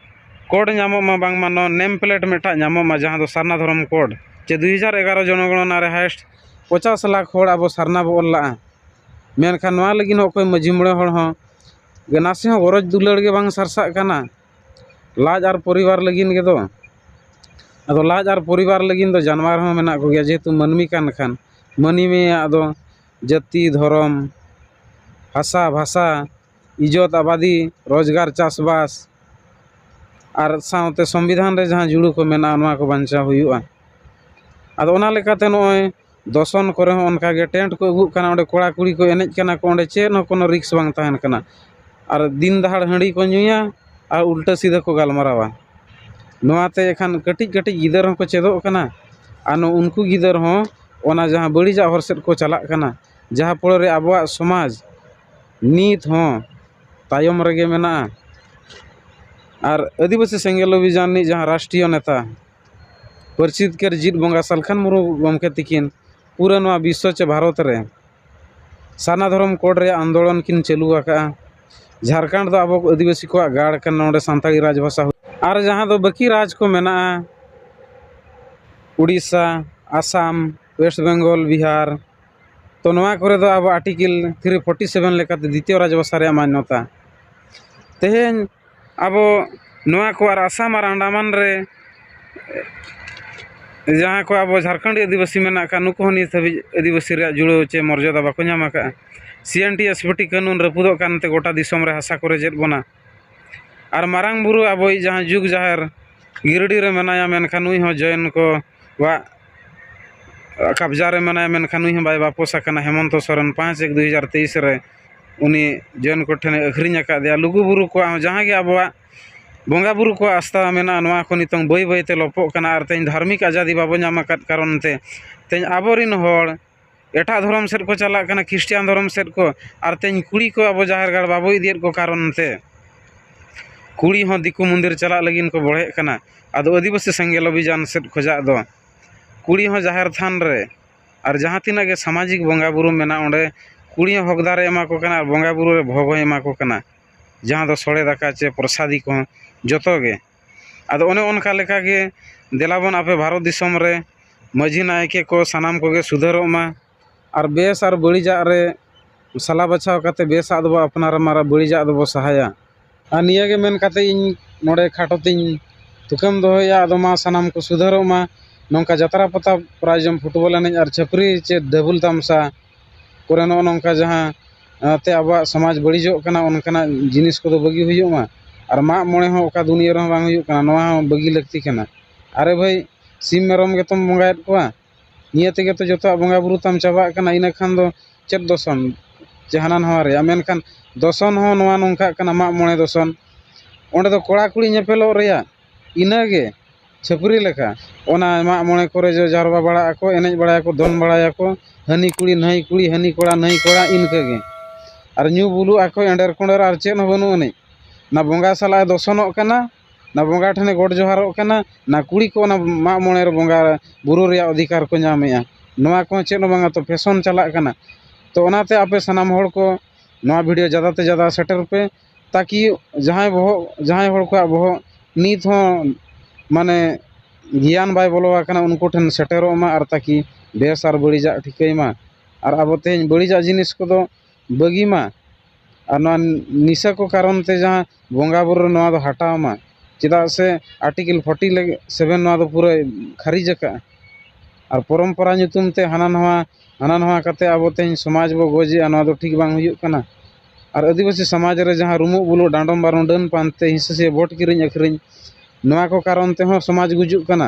ᱠᱳᱰ ᱧᱟᱢᱚᱜ ᱢᱟ, ᱵᱟᱝᱢᱟ ᱱᱚᱣᱟ ᱱᱮᱢ ᱯᱞᱮᱴ ᱢᱤᱫᱴᱟᱝ ᱧᱟᱢᱚᱜ ᱢᱟ, ᱡᱟᱦᱟᱸ ᱫᱚ ᱥᱟᱨᱱᱟ ᱫᱷᱚᱨᱚᱢ ᱠᱳᱰ᱾ ᱪᱮ ᱫᱩᱭ ᱦᱟᱡᱟᱨ ᱮᱜᱟᱨᱚ ᱡᱚᱱᱚᱜᱚᱬᱚᱱᱟ ᱨᱮ ᱦᱟᱭᱮᱥᱴ ᱯᱚᱪᱟᱥ ᱞᱟᱠᱷ ᱦᱚᱲ ᱟᱵᱚ ᱥᱟᱨᱱᱟ ᱵᱚ ᱚᱞ ᱞᱟᱜᱼᱟ᱾ ᱢᱮᱱᱠᱷᱟᱱ ᱱᱚᱣᱟ ᱞᱟᱹᱜᱤᱫ ᱦᱚᱸ ᱚᱠᱚᱭ ᱢᱟᱹᱡᱷᱤ ᱢᱚᱬᱮ ᱦᱚᱲ ᱦᱚᱸ ᱱᱟᱥᱮ ᱦᱚᱸ ᱜᱚᱨᱚᱡᱽ ᱫᱩᱞᱟᱹᱲ ᱜᱮ ᱵᱟᱝ ᱥᱟᱨᱥᱟᱜ ᱠᱟᱱᱟ᱾ ᱞᱟᱡ ᱟᱨ ᱯᱚᱨᱤᱵᱟᱨ ᱞᱟᱹᱜᱤᱫ ᱜᱮᱫᱚ᱾ ᱟᱫᱚ ᱞᱟᱡ ᱟᱨ ᱯᱚᱨᱤᱵᱟᱨ ᱞᱟᱹᱜᱤᱫ ᱫᱚ ᱡᱟᱱᱣᱟᱨ ᱦᱚᱸ ᱢᱮᱱᱟᱜ ᱠᱚᱜᱮᱭᱟ, ᱡᱮᱦᱮᱛᱩ ᱢᱟᱹᱱᱢᱤ ᱠᱟᱱ ᱠᱷᱟᱱ᱾ ᱢᱟᱹᱱᱢᱤᱭᱟᱜ ᱫᱚ ᱡᱟᱹᱛᱤ, ᱫᱷᱚᱨᱚᱢ, ᱦᱟᱥᱟ, ᱵᱷᱟᱥᱟ, ᱤᱡᱚᱛ, ᱟᱵᱟᱫᱤ, ᱨᱳᱡᱽᱜᱟᱨ, ᱪᱟᱥᱵᱟᱥ, ᱟᱨ ᱥᱟᱶᱛᱮ ᱥᱚᱝᱵᱤᱫᱷᱟᱱ ᱨᱮ ᱡᱟᱦᱟᱸ ᱡᱩᱲᱩ ᱠᱚ ᱢᱮᱱᱟᱜᱼᱟ, ᱱᱚᱣᱟ ᱠᱚ ᱵᱟᱧᱪᱟᱣ ᱦᱩᱭᱩᱜᱼᱟ᱾ ᱟᱫᱚ ᱚᱱᱟ ᱞᱮᱠᱟᱛᱮ ᱱᱚᱜᱼᱚᱭ ᱫᱚᱥᱚᱱ ᱠᱚᱨᱮ ᱦᱚᱸ ᱚᱱᱠᱟᱜᱮ ᱴᱮᱱᱴ ᱠᱚ ᱟᱹᱜᱩᱜ ᱠᱟᱱᱟ, ᱚᱸᱰᱮ ᱠᱚᱲᱟ ᱠᱩᱲᱤ ᱠᱚ ᱮᱱᱮᱡ ᱠᱟᱱᱟ ᱠᱚ, ᱚᱸᱰᱮ ᱪᱮᱫ ᱦᱚᱸ ᱠᱳᱱᱳ ᱨᱤᱠᱥ ᱵᱟᱝ ᱛᱟᱦᱮᱱ ᱠᱟᱱᱟ᱾ ᱟᱨ ᱫᱤᱱ ᱫᱟᱦᱟᱲ ᱦᱟᱺᱰᱤ ᱠᱚ ᱧᱩᱭᱟ ᱟᱨ ᱩᱞᱴᱟᱹ ᱥᱤᱫᱷᱟᱹ ᱠᱚ ᱜᱟᱞᱢᱟᱨᱟᱣᱟ᱾ ᱱᱚᱣᱟᱛᱮ ᱮᱠᱷᱟᱱ ᱠᱟᱹᱴᱤᱡ ᱠᱟᱹᱴᱤᱡ ᱜᱤᱫᱟᱹᱨ ᱦᱚᱸᱠᱚ ᱪᱮᱫᱚᱜ ᱠᱟᱱᱟ, ᱟᱨ ᱱᱚ-, ᱩᱱᱠᱩ ᱜᱤᱫᱟᱹᱨ ᱦᱚᱸ ᱚᱱᱟ ᱡᱟᱦᱟᱸ ᱵᱟᱹᱲᱤᱡᱟᱜ ᱦᱚᱨ ᱥᱮᱫ ᱠᱚ ᱪᱟᱞᱟᱜ ᱠᱟᱱᱟ, ᱡᱟᱦᱟᱸ ᱯᱚᱨᱮ ᱨᱮ ᱟᱵᱚᱣᱟᱜ ᱥᱚᱢᱟᱡᱽ ᱱᱤᱛ ᱦᱚᱸ ᱛᱟᱭᱚᱢ ᱨᱮᱜᱮ ᱢᱮᱱᱟᱜᱼᱟ᱾ ᱟᱨ ᱟᱹᱫᱤᱵᱟᱹᱥᱤ ᱥᱮᱸᱜᱮᱞ ᱚᱵᱷᱤᱡᱟᱱ ᱨᱤᱱᱤᱡ ᱡᱟᱦᱟᱸ ᱨᱟᱥᱴᱨᱤᱭᱚ ᱱᱮᱛᱟ ᱯᱟᱹᱨᱥᱤ ᱡᱤᱛᱠᱟᱹᱨ ᱡᱤᱛ ᱵᱚᱸᱜᱟ ᱥᱟᱞᱠᱷᱟᱱ ᱢᱩᱨᱢᱩ ᱜᱚᱢᱠᱮ ᱛᱤᱠᱤᱱ ᱯᱩᱨᱟᱹ ᱱᱚᱣᱟ ᱵᱤᱥᱥᱚ ᱪᱮ ᱵᱷᱟᱨᱚᱛ ᱨᱮ ᱥᱟᱨᱱᱟ ᱫᱷᱚᱨᱚᱢ ᱠᱳᱰ ᱨᱮᱭᱟᱜ ᱟᱱᱫᱳᱞᱚᱱ ᱠᱤᱱ ᱪᱟᱹᱞᱩ ᱟᱠᱟᱫᱼᱟ᱾ ᱡᱷᱟᱨᱠᱷᱚᱸᱰ ᱫᱚ ᱟᱵᱚ ᱟᱹᱫᱤᱵᱟᱹᱥᱤ ᱠᱚᱣᱟᱜ ᱜᱟᱲ ᱠᱟᱱᱟ, ᱱᱚᱰᱮ ᱥᱟᱱᱛᱟᱲᱤ ᱨᱟᱡᱽᱵᱷᱟᱥᱟ ᱦᱩᱭ-, ᱟᱨ ᱡᱟᱦᱟᱸ ᱫᱚ ᱵᱟᱹᱠᱤ ᱨᱟᱡᱽ ᱠᱚ ᱢᱮᱱᱟᱜᱼᱟ, ᱩᱲᱤᱥᱥᱟ, ᱟᱥᱟᱢ, ᱳᱭᱮᱥᱴ ᱵᱮᱝᱜᱚᱞ, ᱵᱤᱦᱟᱨ, ᱛᱚ ᱱᱚᱣᱟ ᱠᱚᱨᱮ ᱫᱚ ᱟᱵᱚ ᱟᱨᱴᱤᱠᱮᱞ ᱛᱷᱨᱤ ᱯᱷᱳᱨᱴᱤ ᱥᱮᱵᱷᱮᱱ ᱞᱮᱠᱟᱛᱮ ᱫᱤᱛᱤᱭᱚ ᱨᱟᱡᱽᱵᱷᱟᱥᱟ ᱨᱮᱭᱟᱜ ᱢᱟᱱᱱᱚᱛᱟ᱾ ᱛᱮᱦᱮᱧ ᱟᱵᱚ ᱱᱚᱣᱟ ᱠᱚ ᱟᱨ ᱟᱥᱟᱢ ᱟᱨ ᱟᱱᱰᱟᱢᱟᱱ ᱨᱮ ᱡᱟᱦᱟᱸ ᱠᱚ ᱟᱵᱚ ᱡᱷᱟᱲᱠᱷᱚᱸᱰ ᱟᱹᱫᱤᱵᱟᱹᱥᱤ ᱢᱮᱱᱟᱜ ᱟᱠᱟᱫ, ᱱᱩᱠᱩ ᱦᱚᱸ ᱱᱤᱛ ᱦᱟᱹᱵᱤᱡ ᱟᱹᱫᱤᱵᱟᱹᱥᱤ ᱨᱮᱭᱟᱜ ᱡᱩᱲᱟᱹ ᱪᱮ ᱢᱚᱨᱡᱟᱫᱟ ᱵᱟᱠᱚ ᱧᱟᱢ ᱟᱠᱟᱫᱼᱟ᱾ ᱥᱤ N T S P T ᱠᱟᱹᱱᱩᱱ ᱨᱟᱹᱯᱩᱫᱚᱜ ᱠᱟᱱᱛᱮ ᱜᱚᱴᱟ ᱫᱤᱥᱚᱢ ᱨᱮ ᱦᱟᱥᱟ ᱠᱚ ᱨᱮᱡᱮᱫ ᱵᱚᱱᱟ᱾ ᱟᱨ ᱢᱟᱨᱟᱝ ᱵᱩᱨᱩ ᱟᱵᱚᱭᱤᱡ ᱡᱟᱦᱟᱸ ᱡᱩᱜᱽ ᱡᱟᱦᱮᱨ ᱜᱤᱨᱰᱤ ᱨᱮ ᱢᱮᱱᱟᱭᱟ, ᱢᱮᱱᱠᱷᱟᱱ ᱱᱩᱭ ᱦᱚᱸ ᱡᱚᱭᱮᱱ ᱠᱚᱣᱟᱜ ᱠᱟᱵᱽᱡᱟ ᱨᱮ ᱢᱮᱱᱟᱭᱟ, ᱢᱮᱱᱠᱷᱟᱱ ᱱᱩᱭ ᱦᱚᱸ ᱵᱟᱭ ᱵᱟᱯᱚᱥ ᱟᱠᱟᱱᱟ᱾ ᱦᱮᱢᱚᱱᱛᱚ ᱥᱚᱨᱮᱱ ᱯᱟᱸᱪ ᱮᱠ ᱫᱩ ᱦᱟᱡᱟᱨ ᱛᱮᱭᱤᱥ ᱨᱮ ᱩᱱᱤ ᱡᱚᱭᱮᱱ ᱠᱚ ᱴᱷᱮᱱᱮ ᱟᱹᱠᱷᱨᱤᱧ ᱟᱠᱟᱫᱮᱭᱟ᱾ ᱞᱩᱜᱩ ᱵᱩᱨᱩ ᱠᱚᱣᱟᱜ ᱦᱚᱸ ᱡᱟᱦᱟᱸ ᱜᱮ ᱟᱵᱚᱣᱟᱜ ᱵᱚᱸᱜᱟ ᱵᱩᱨᱩ ᱠᱚᱣᱟᱜ ᱟᱥᱛᱷᱟ ᱢᱮᱱᱟᱜᱼᱟ, ᱱᱚᱣᱟ ᱠᱚ ᱱᱤᱛᱚᱝ ᱵᱟᱹᱭ ᱵᱟᱹᱭ ᱛᱮ ᱞᱚᱯᱚᱜ ᱠᱟᱱᱟ᱾ ᱟᱨ ᱛᱮᱦᱮᱧ ᱫᱷᱟᱨᱢᱤᱠ ᱟᱡᱟᱫᱤ ᱵᱟᱵᱚ ᱧᱟᱢ ᱟᱠᱟᱫ ᱠᱟᱨᱚᱱ ᱛᱮ ᱛᱮᱦᱮᱧ ᱟᱵᱚᱨᱤᱱ ᱦᱚᱲ ᱮᱴᱟᱜ ᱫᱷᱚᱨᱚᱢ ᱥᱮᱫ ᱠᱚ ᱪᱟᱞᱟᱜ ᱠᱟᱱᱟ, ᱠᱷᱨᱤᱥᱴᱟᱱ ᱫᱷᱚᱨᱚᱢ ᱥᱮᱫ ᱠᱚ, ᱟᱨ ᱛᱮᱦᱮᱧ ᱠᱩᱲᱤ ᱠᱚ ᱟᱵᱚ ᱡᱟᱦᱮᱨ ᱜᱟᱲ ᱵᱟᱵᱚ ᱤᱫᱤᱭᱮᱫ ᱠᱚ ᱠᱟᱨᱚᱱ ᱛᱮ ᱠᱩᱲᱤ ᱦᱚᱸ ᱫᱤᱠᱩ ᱢᱚᱱᱫᱤᱨ ᱪᱟᱞᱟᱜ ᱞᱟᱹᱜᱤᱫ ᱠᱚ ᱵᱚᱲᱦᱮᱜ ᱠᱟᱱᱟ᱾ ᱟᱫᱚ ᱟᱹᱫᱤᱵᱟᱹᱥᱤ ᱥᱮᱸᱜᱮᱞ ᱚᱵᱷᱤᱡᱟᱱ ᱥᱮᱫ ᱠᱷᱚᱡᱟᱜ ᱫᱚ ᱠᱩᱲᱤ ᱦᱚᱸ ᱡᱟᱦᱮᱨ ᱛᱷᱟᱱ ᱨᱮ ᱟᱨ ᱡᱟᱦᱟᱸ ᱛᱤᱱᱟᱹᱜ ᱜᱮ ᱥᱟᱢᱟᱡᱤᱠ ᱵᱚᱸᱜᱟ ᱵᱩᱨᱩ ᱢᱮᱱᱟᱜᱼᱟ, ᱚᱸᱰᱮ ᱠᱩᱲᱤ ᱦᱚᱸ ᱦᱚᱠᱫᱟᱨᱮ ᱮᱢᱟ ᱠᱚ ᱠᱟᱱᱟ ᱟᱨ ᱵᱚᱸᱜᱟ ᱵᱩᱨᱩ ᱨᱮ ᱵᱷᱳᱜᱽ ᱦᱚᱸᱭ ᱮᱢᱟ ᱠᱚ ᱠᱟᱱᱟ, ᱡᱟᱦᱟᱸ ᱫᱚ ᱥᱚᱲᱮ ᱫᱟᱠᱟ ᱪᱮ ᱯᱨᱚᱥᱟᱫᱤ ᱠᱚᱦᱚᱸ ᱡᱚᱛᱚ ᱜᱮ᱾ ᱟᱫᱚ ᱚᱱᱮ ᱚᱱᱠᱟ ᱞᱮᱠᱟᱜᱮ ᱫᱮᱞᱟᱵᱚᱱ ᱟᱯᱮ ᱵᱷᱟᱨᱚᱛ ᱫᱤᱥᱚᱢ ᱨᱮ ᱢᱟᱹᱡᱷᱤ ᱱᱟᱭᱠᱮ ᱠᱚ ᱥᱟᱱᱟᱢ ᱠᱚᱜᱮ ᱥᱩᱫᱷᱟᱹᱨᱚᱜ ᱢᱟ ᱟᱨ ᱵᱮᱥ ᱟᱨ ᱵᱟᱹᱲᱤᱡᱟᱜ ᱨᱮ ᱥᱟᱞᱟ ᱵᱟᱪᱷᱟᱣ ᱠᱟᱛᱮ ᱵᱮᱥᱟᱜ ᱫᱚᱵᱚ ᱟᱯᱱᱟᱨ ᱢᱟ ᱟᱨ ᱵᱟᱹᱲᱤᱡᱟᱜ ᱫᱚᱵᱚ ᱥᱟᱦᱟᱭᱟ᱾ ᱟᱨ ᱱᱤᱭᱟᱹ ᱜᱮ ᱢᱮᱱ ᱠᱟᱛᱮ ᱤᱧ ᱱᱚᱰᱮ ᱠᱷᱟᱴᱚ ᱛᱤᱧ ᱛᱷᱩᱠᱟᱹᱢ ᱫᱚᱦᱚᱭᱟ᱾ ᱟᱫᱚ ᱢᱟ ᱥᱟᱱᱟᱢ ᱠᱚ ᱥᱩᱫᱷᱟᱹᱨᱚᱜ ᱢᱟ᱾ ᱱᱚᱝᱠᱟ ᱡᱟᱛᱨᱟ ᱯᱟᱛᱟ, ᱯᱨᱟᱭᱤᱡᱽ ᱡᱚᱢ, ᱯᱷᱩᱴᱵᱚᱞ ᱮᱱᱮᱡ ᱟᱨ ᱪᱷᱟᱹᱯᱨᱤ ᱪᱮ ᱰᱟᱹᱵᱩᱞ ᱛᱟᱢᱥᱟ ᱠᱚᱨᱮ ᱱᱚᱜᱼᱚ ᱱᱚᱝᱠᱟ ᱡᱟᱦᱟᱸ, ᱟᱸ, ᱛᱮ ᱟᱵᱚᱣᱟᱜ ᱥᱚᱢᱟᱡᱽ ᱵᱟᱹᱲᱤᱡᱚᱜ ᱠᱟᱱᱟ, ᱚᱱᱠᱟᱱᱟᱜ ᱡᱤᱱᱤᱥ ᱠᱚᱫᱚ ᱵᱟᱹᱜᱤ ᱦᱩᱭᱩᱜ ᱢᱟ᱾ ᱟᱨ ᱢᱟᱜ ᱢᱚᱬᱮ ᱦᱚᱸ ᱚᱠᱟ ᱫᱩᱱᱤᱭᱟᱹ ᱨᱮᱦᱚᱸ ᱵᱟᱝ ᱦᱩᱭᱩᱜ ᱠᱟᱱᱟ, ᱱᱚᱣᱟ ᱦᱚᱸ ᱵᱟᱹᱜᱤ ᱞᱟᱹᱠᱛᱤ ᱠᱟᱱᱟ᱾ ᱟᱨᱮ ᱵᱷᱟᱹᱭ, ᱥᱤᱢ ᱢᱮᱨᱚᱢ ᱜᱮᱛᱚᱢ ᱵᱚᱸᱜᱟᱭᱮᱫ ᱠᱚᱣᱟ, ᱱᱤᱭᱟᱹ ᱛᱮᱜᱮ ᱛᱚ ᱡᱚᱛᱚᱣᱟᱜ ᱵᱚᱸᱜᱟ ᱵᱩᱨᱩ ᱛᱟᱢ ᱪᱟᱵᱟᱜ ᱠᱟᱱᱟ᱾ ᱤᱱᱟᱹ ᱠᱷᱟᱱ ᱫᱚ ᱪᱮᱫ ᱫᱚᱥᱚᱱ ᱪᱮ ᱦᱟᱱᱟ ᱱᱟᱣᱟ ᱨᱮᱭᱟᱜ? ᱢᱮᱱᱠᱷᱟᱱ ᱫᱚᱥᱚᱱ ᱦᱚᱸ ᱱᱚᱣᱟ ᱱᱚᱝᱠᱟᱜ ᱠᱟᱱᱟ, ᱢᱟᱜ ᱢᱚᱬᱮ ᱫᱚᱥᱚᱱ, ᱚᱸᱰᱮ ᱫᱚ ᱠᱚᱲᱟ ᱠᱩᱲᱤ ᱧᱮᱯᱮᱞᱚᱜ ᱨᱮᱭᱟᱜ ᱤᱱᱟᱹᱜᱮ ᱪᱷᱟᱹᱯᱨᱤ ᱞᱮᱠᱟ᱾ ᱚᱱᱟ ᱢᱟᱜ ᱢᱚᱬᱮ ᱠᱚᱨᱮ ᱡᱚ ᱡᱟᱨᱣᱟ ᱵᱟᱲᱟᱜ ᱟᱠᱚ, ᱮᱱᱮᱡ ᱵᱟᱲᱟᱭᱟᱠᱚ, ᱫᱚᱱ ᱵᱟᱲᱟᱭᱟᱠᱚ, ᱦᱟᱹᱱᱤ ᱠᱩᱲᱤ ᱱᱟᱹᱭ ᱠᱩᱲᱤ, ᱦᱟᱹᱱᱤ ᱠᱚᱲᱟ ᱱᱟᱹᱭ ᱠᱚᱲᱟ, ᱤᱱᱠᱟᱹᱜᱮ᱾ ᱟᱨ ᱧᱩ ᱵᱩᱞᱩᱜ ᱟᱠᱚ ᱮᱸᱰᱮᱨ ᱠᱚᱸᱰᱮᱨ, ᱟᱨ ᱪᱮᱫ ᱦᱚᱸ ᱵᱟᱹᱱᱩᱜ ᱟᱹᱱᱤᱡ᱾ ᱚᱱᱟ ᱵᱚᱸᱜᱟ ᱥᱟᱞᱟᱜ ᱮ ᱫᱚᱥᱚᱱᱚᱜ ᱠᱟᱱᱟ, ᱚᱱᱟ ᱵᱚᱸᱜᱟ ᱴᱷᱮᱱᱮ ᱜᱚᱰ ᱡᱚᱦᱟᱨᱚᱜ ᱠᱟᱱᱟ, ᱚᱱᱟ ᱠᱩᱲᱤ ᱠᱚ ᱚᱱᱟ ᱢᱟᱜ ᱢᱚᱬᱮ ᱨᱮ ᱵᱚᱸᱜᱟ ᱵᱩᱨᱩ ᱨᱮᱭᱟᱜ ᱚᱫᱷᱤᱠᱟᱨ ᱠᱚ ᱧᱟᱢᱮᱜᱼᱟ᱾ ᱱᱚᱣᱟ ᱠᱚᱦᱚᱸ ᱪᱮᱫ ᱦᱚᱸ ᱵᱟᱝᱟ, ᱛᱚ ᱯᱷᱮᱥᱚᱱ ᱪᱟᱞᱟᱜ ᱠᱟᱱᱟ᱾ ᱛᱚ ᱚᱱᱟᱛᱮ ᱟᱯᱮ ᱥᱟᱱᱟᱢ ᱦᱚᱲ ᱠᱚ ᱱᱚᱣᱟ ᱵᱷᱤᱰᱤᱭᱳ ᱡᱟᱫᱟ ᱛᱮ ᱡᱟᱫᱟ ᱥᱮᱴᱮᱨ ᱯᱮ, ᱛᱟᱠᱤ ᱡᱟᱦᱟᱸᱭ ᱵᱚᱦᱚᱜ, ᱡᱟᱦᱟᱸᱭ ᱦᱚᱲ ᱠᱚᱣᱟᱜ ᱵᱚᱦᱚᱜ ᱱᱤᱛ ᱦᱚᱸ ᱢᱟᱱᱮ ᱜᱮᱭᱟᱱ ᱵᱟᱭ ᱵᱚᱞᱚ ᱟᱠᱟᱱᱟ, ᱩᱱᱠᱩ ᱴᱷᱮᱱ ᱥᱮᱴᱮᱨᱚᱜ ᱢᱟ, ᱟᱨ ᱛᱟᱠᱤ ᱵᱮᱥ ᱟᱨ ᱵᱟᱹᱲᱤᱡᱟᱜ ᱴᱷᱤᱠᱟᱹᱭ ᱢᱟ᱾ ᱟᱨ ᱟᱵᱚ ᱛᱮᱦᱮᱧ ᱵᱟᱹᱲᱤᱡᱟᱜ ᱡᱤᱱᱤᱥ ᱠᱚᱫᱚ ᱵᱟᱹᱜᱤ ᱢᱟ, ᱟᱨ ᱱᱚᱣᱟ ᱱᱤᱥᱟᱹ ᱠᱚ ᱠᱟᱨᱚᱱ ᱛᱮ ᱡᱟᱦᱟᱸ ᱵᱚᱸᱜᱟ ᱵᱩᱨᱩ ᱨᱮ ᱱᱚᱣᱟ ᱫᱚ ᱦᱟᱴᱟᱣ ᱢᱟ, ᱪᱮᱫᱟᱜ ᱥᱮ ᱟᱨᱴᱤᱠᱮᱞ ᱯᱷᱳᱨᱴᱤ ᱥᱮᱵᱷᱮᱱ ᱱᱚᱣᱟ ᱫᱚ ᱯᱩᱨᱟᱹ ᱠᱷᱟᱨᱤᱡ ᱟᱠᱟᱫᱼᱟ᱾ ᱟᱨ ᱯᱚᱨᱚᱢᱯᱚᱨᱟ ᱧᱩᱛᱩᱢ ᱛᱮ ᱦᱟᱱᱟ ᱱᱟᱣᱟ, ᱦᱟᱱᱟ ᱱᱟᱣᱟ ᱠᱟᱛᱮ ᱟᱵᱚ ᱛᱮᱦᱮᱧ ᱥᱚᱢᱟᱡᱽ ᱵᱚ ᱜᱚᱡᱮᱜᱼᱟ, ᱱᱚᱣᱟ ᱫᱚ ᱴᱷᱤᱠ ᱵᱟᱝ ᱦᱩᱭᱩᱜ ᱠᱟᱱᱟ᱾ ᱟᱨ ᱟᱹᱫᱤᱵᱟᱹᱥᱤ ᱥᱚᱢᱟᱡᱽ ᱨᱮ ᱡᱟᱦᱟᱸ ᱨᱩᱢᱩᱜ ᱵᱩᱞᱩᱜ, ᱰᱟᱸᱰᱚᱢ ᱵᱟᱨᱚᱱ, ᱰᱟᱹᱱ ᱯᱟᱱᱛᱮ, ᱦᱤᱸᱥᱟᱹ ᱥᱮ ᱵᱷᱳᱴ ᱠᱤᱨᱤᱧ ᱟᱹᱠᱷᱨᱤᱧ, ᱱᱚᱣᱟ ᱠᱚ ᱠᱟᱨᱚᱱ ᱛᱮᱦᱚᱸ ᱥᱚᱢᱟᱡᱽ ᱜᱩᱡᱩᱜ ᱠᱟᱱᱟ᱾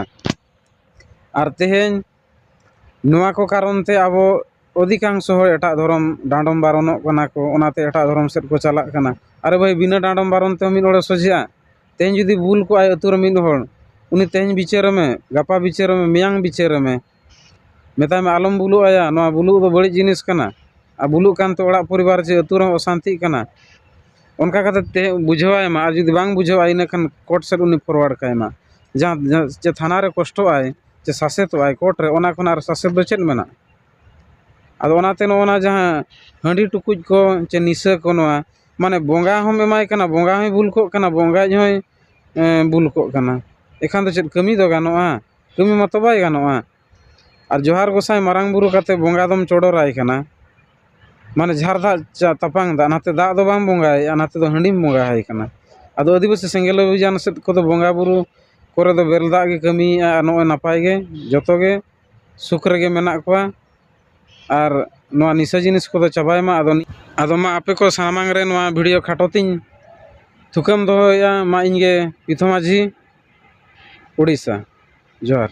ᱟᱨ ᱛᱮᱦᱮᱧ ᱱᱚᱣᱟ ᱠᱚ ᱠᱟᱨᱚᱱ ᱛᱮ ᱟᱵᱚ ᱚᱫᱷᱤᱠᱟᱝᱥᱚ ᱦᱚᱲ ᱮᱴᱟᱜ ᱫᱷᱚᱨᱚᱢ ᱰᱟᱸᱰᱚᱢ ᱵᱟᱨᱚᱱᱚᱜ ᱠᱟᱱᱟ ᱠᱚ, ᱚᱱᱟᱛᱮ ᱮᱴᱟᱜ ᱫᱷᱚᱨᱚᱢ ᱥᱮᱫ ᱠᱚ ᱪᱟᱞᱟᱜ ᱠᱟᱱᱟ᱾ ᱟᱨᱮ ᱵᱷᱟᱹᱭ, ᱵᱤᱱᱟᱹ ᱰᱟᱸᱰᱚᱢ ᱵᱟᱨᱚᱱ ᱛᱮᱦᱚᱸ ᱢᱤᱫ ᱦᱚᱲᱮ ᱥᱚᱡᱷᱮᱜᱼᱟ? ᱛᱮᱦᱮᱧ ᱡᱩᱫᱤ ᱵᱩᱞ ᱠᱚᱜᱼᱟᱭ ᱟᱹᱛᱩ ᱨᱮ ᱢᱤᱫ ᱦᱚᱲ, ᱩᱱᱤ ᱛᱮᱦᱮᱧ ᱵᱤᱪᱟᱹᱨᱮᱢᱮ, ᱜᱟᱯᱟ ᱵᱤᱪᱟᱹᱨᱮᱢᱮ, ᱢᱮᱭᱟᱝ ᱵᱤᱪᱟᱹᱨᱮᱢᱮ, ᱢᱮᱛᱟᱭ ᱢᱮ ᱟᱞᱚᱢ ᱵᱩᱞᱩᱜ ᱟᱭᱟ, ᱱᱚᱣᱟ ᱵᱩᱞᱩᱜ ᱫᱚ ᱵᱟᱹᱲᱤᱡ ᱡᱤᱱᱤᱥ ᱠᱟᱱᱟ᱾ ᱟᱨ ᱵᱩᱞᱩᱜ ᱠᱟᱱᱛᱮ ᱚᱲᱟᱜ ᱯᱚᱨᱤᱵᱟᱨ ᱪᱮ ᱟᱹᱛᱩ ᱨᱮᱦᱚᱸ ᱚᱥᱟᱱᱛᱤᱜ ᱠᱟᱱᱟ᱾ ᱚᱱᱠᱟ ᱠᱟᱛᱮ ᱛᱮ ᱵᱩᱡᱷᱟᱹᱣᱟᱭ ᱢᱟ, ᱟᱨ ᱡᱩᱫᱤ ᱵᱟᱝ ᱵᱩᱡᱷᱟᱹᱣᱟᱭ, ᱤᱱᱟᱹ ᱠᱷᱟᱱ ᱠᱳᱨᱴ ᱥᱮᱫ ᱩᱱᱤ ᱯᱷᱚᱨᱣᱟᱨᱰ ᱠᱟᱭ ᱢᱟ᱾ ᱡᱟᱦᱟᱸ, ᱡᱟᱦᱟᱸ ᱪᱮ ᱛᱷᱟᱱᱟ ᱨᱮ ᱠᱚᱥᱴᱚᱜ ᱟᱭ, ᱪᱮ ᱥᱟᱥᱮᱛᱚᱜ ᱟᱭ ᱠᱳᱨᱴ ᱨᱮ, ᱚᱱᱟ ᱠᱷᱚᱱ ᱟᱨ ᱥᱟᱥᱮᱛ ᱫᱚ ᱪᱮᱫ ᱢᱮᱱᱟᱜᱼᱟ? ᱟᱫᱚ ᱚᱱᱟᱛᱮ ᱱᱚᱜᱼᱚ ᱱᱟ ᱡᱟᱦᱟᱸ ᱦᱟᱺᱰᱤ ᱴᱩᱠᱩᱡ ᱠᱚ ᱪᱮ ᱱᱤᱥᱟᱹ ᱠᱚ, ᱱᱚᱣᱟ ᱢᱟᱱᱮ ᱵᱚᱸᱜᱟ ᱦᱚᱸᱢ ᱮᱢᱟᱭ ᱠᱟᱱᱟ, ᱵᱚᱸᱜᱟ ᱦᱚᱸᱭ ᱵᱩᱞ ᱠᱚᱜ ᱠᱟᱱᱟ, ᱵᱚᱸᱜᱟᱭᱤᱡ ᱦᱚᱸᱭ, ᱮᱸ, ᱵᱩᱞ ᱠᱚᱜ ᱠᱟᱱᱟ᱾ ᱮᱠᱷᱟᱱ ᱫᱚ ᱪᱮᱫ ᱠᱟᱹᱢᱤ ᱫᱚ ᱜᱟᱱᱚᱜᱼᱟ? ᱠᱟᱹᱢᱤ ᱢᱟᱛᱚ ᱵᱟᱭ ᱜᱟᱱᱚᱜᱼᱟ᱾ ᱟᱨ ᱡᱚᱦᱟᱨ ᱜᱚᱸᱥᱟᱭ ᱢᱟᱨᱟᱝ ᱵᱩᱨᱩ ᱠᱟᱛᱮ ᱵᱚᱸᱜᱟ ᱫᱚᱢ ᱪᱚᱰᱚᱨᱟᱭ ᱠᱟᱱᱟ, ᱢᱟᱱᱮ ᱡᱷᱟᱨ ᱫᱟᱜ ᱪᱟ-, ᱛᱟᱯᱟᱝ ᱫᱟᱜ, ᱱᱟᱛᱮ ᱫᱟᱜ ᱫᱚ ᱵᱟᱢ ᱵᱚᱸᱜᱟᱭᱮᱫᱼᱟ, ᱱᱟᱛᱮ ᱫᱚ ᱦᱟᱺᱰᱤᱢ ᱵᱚᱸᱜᱟ ᱟᱭ ᱠᱟᱱᱟ᱾ ᱟᱫᱚ ᱟᱹᱫᱤᱵᱟᱹᱥᱤ ᱥᱮᱸᱜᱮᱞ ᱚᱵᱷᱤᱡᱟᱱ ᱥᱮᱫ ᱠᱚᱫᱚ ᱵᱚᱸᱜᱟ ᱵᱩᱨᱩ ᱠᱚᱨᱮ ᱫᱚ ᱵᱮᱨᱮᱞ ᱫᱟᱜ ᱜᱮ ᱠᱟᱹᱢᱤᱭᱮᱫᱼᱟ, ᱟᱨ ᱱᱚᱜᱼᱚᱭ ᱱᱟᱯᱟᱭ ᱜᱮ ᱡᱚᱛᱚ ᱜᱮ ᱥᱩᱠ ᱨᱮᱜᱮ ᱢᱮᱱᱟᱜ ᱠᱚᱣᱟ᱾ ᱟᱨ ᱱᱚᱣᱟ ᱱᱤᱥᱟᱹ ᱡᱤᱱᱤᱥ ᱠᱚᱫᱚ ᱪᱟᱵᱟᱭ ᱢᱟ᱾ ᱟᱫᱚ ᱱᱤ-, ᱟᱫᱚ ᱢᱟ ᱟᱯᱮ ᱠᱚ ᱥᱟᱢᱟᱝ ᱨᱮ ᱱᱚᱣᱟ ᱵᱷᱤᱰᱤᱭᱳ ᱠᱷᱟᱴᱚ ᱛᱤᱧ ᱛᱷᱩᱠᱟᱹᱢ ᱫᱚᱦᱚᱭᱮᱫᱼᱟ᱾ ᱢᱟ ᱤᱧ ᱜᱮ ᱯᱤᱛᱷᱚ ᱢᱟᱹᱡᱷᱤ, ᱩᱲᱤᱥᱥᱟ᱾ ᱡᱚᱦᱟᱨ᱾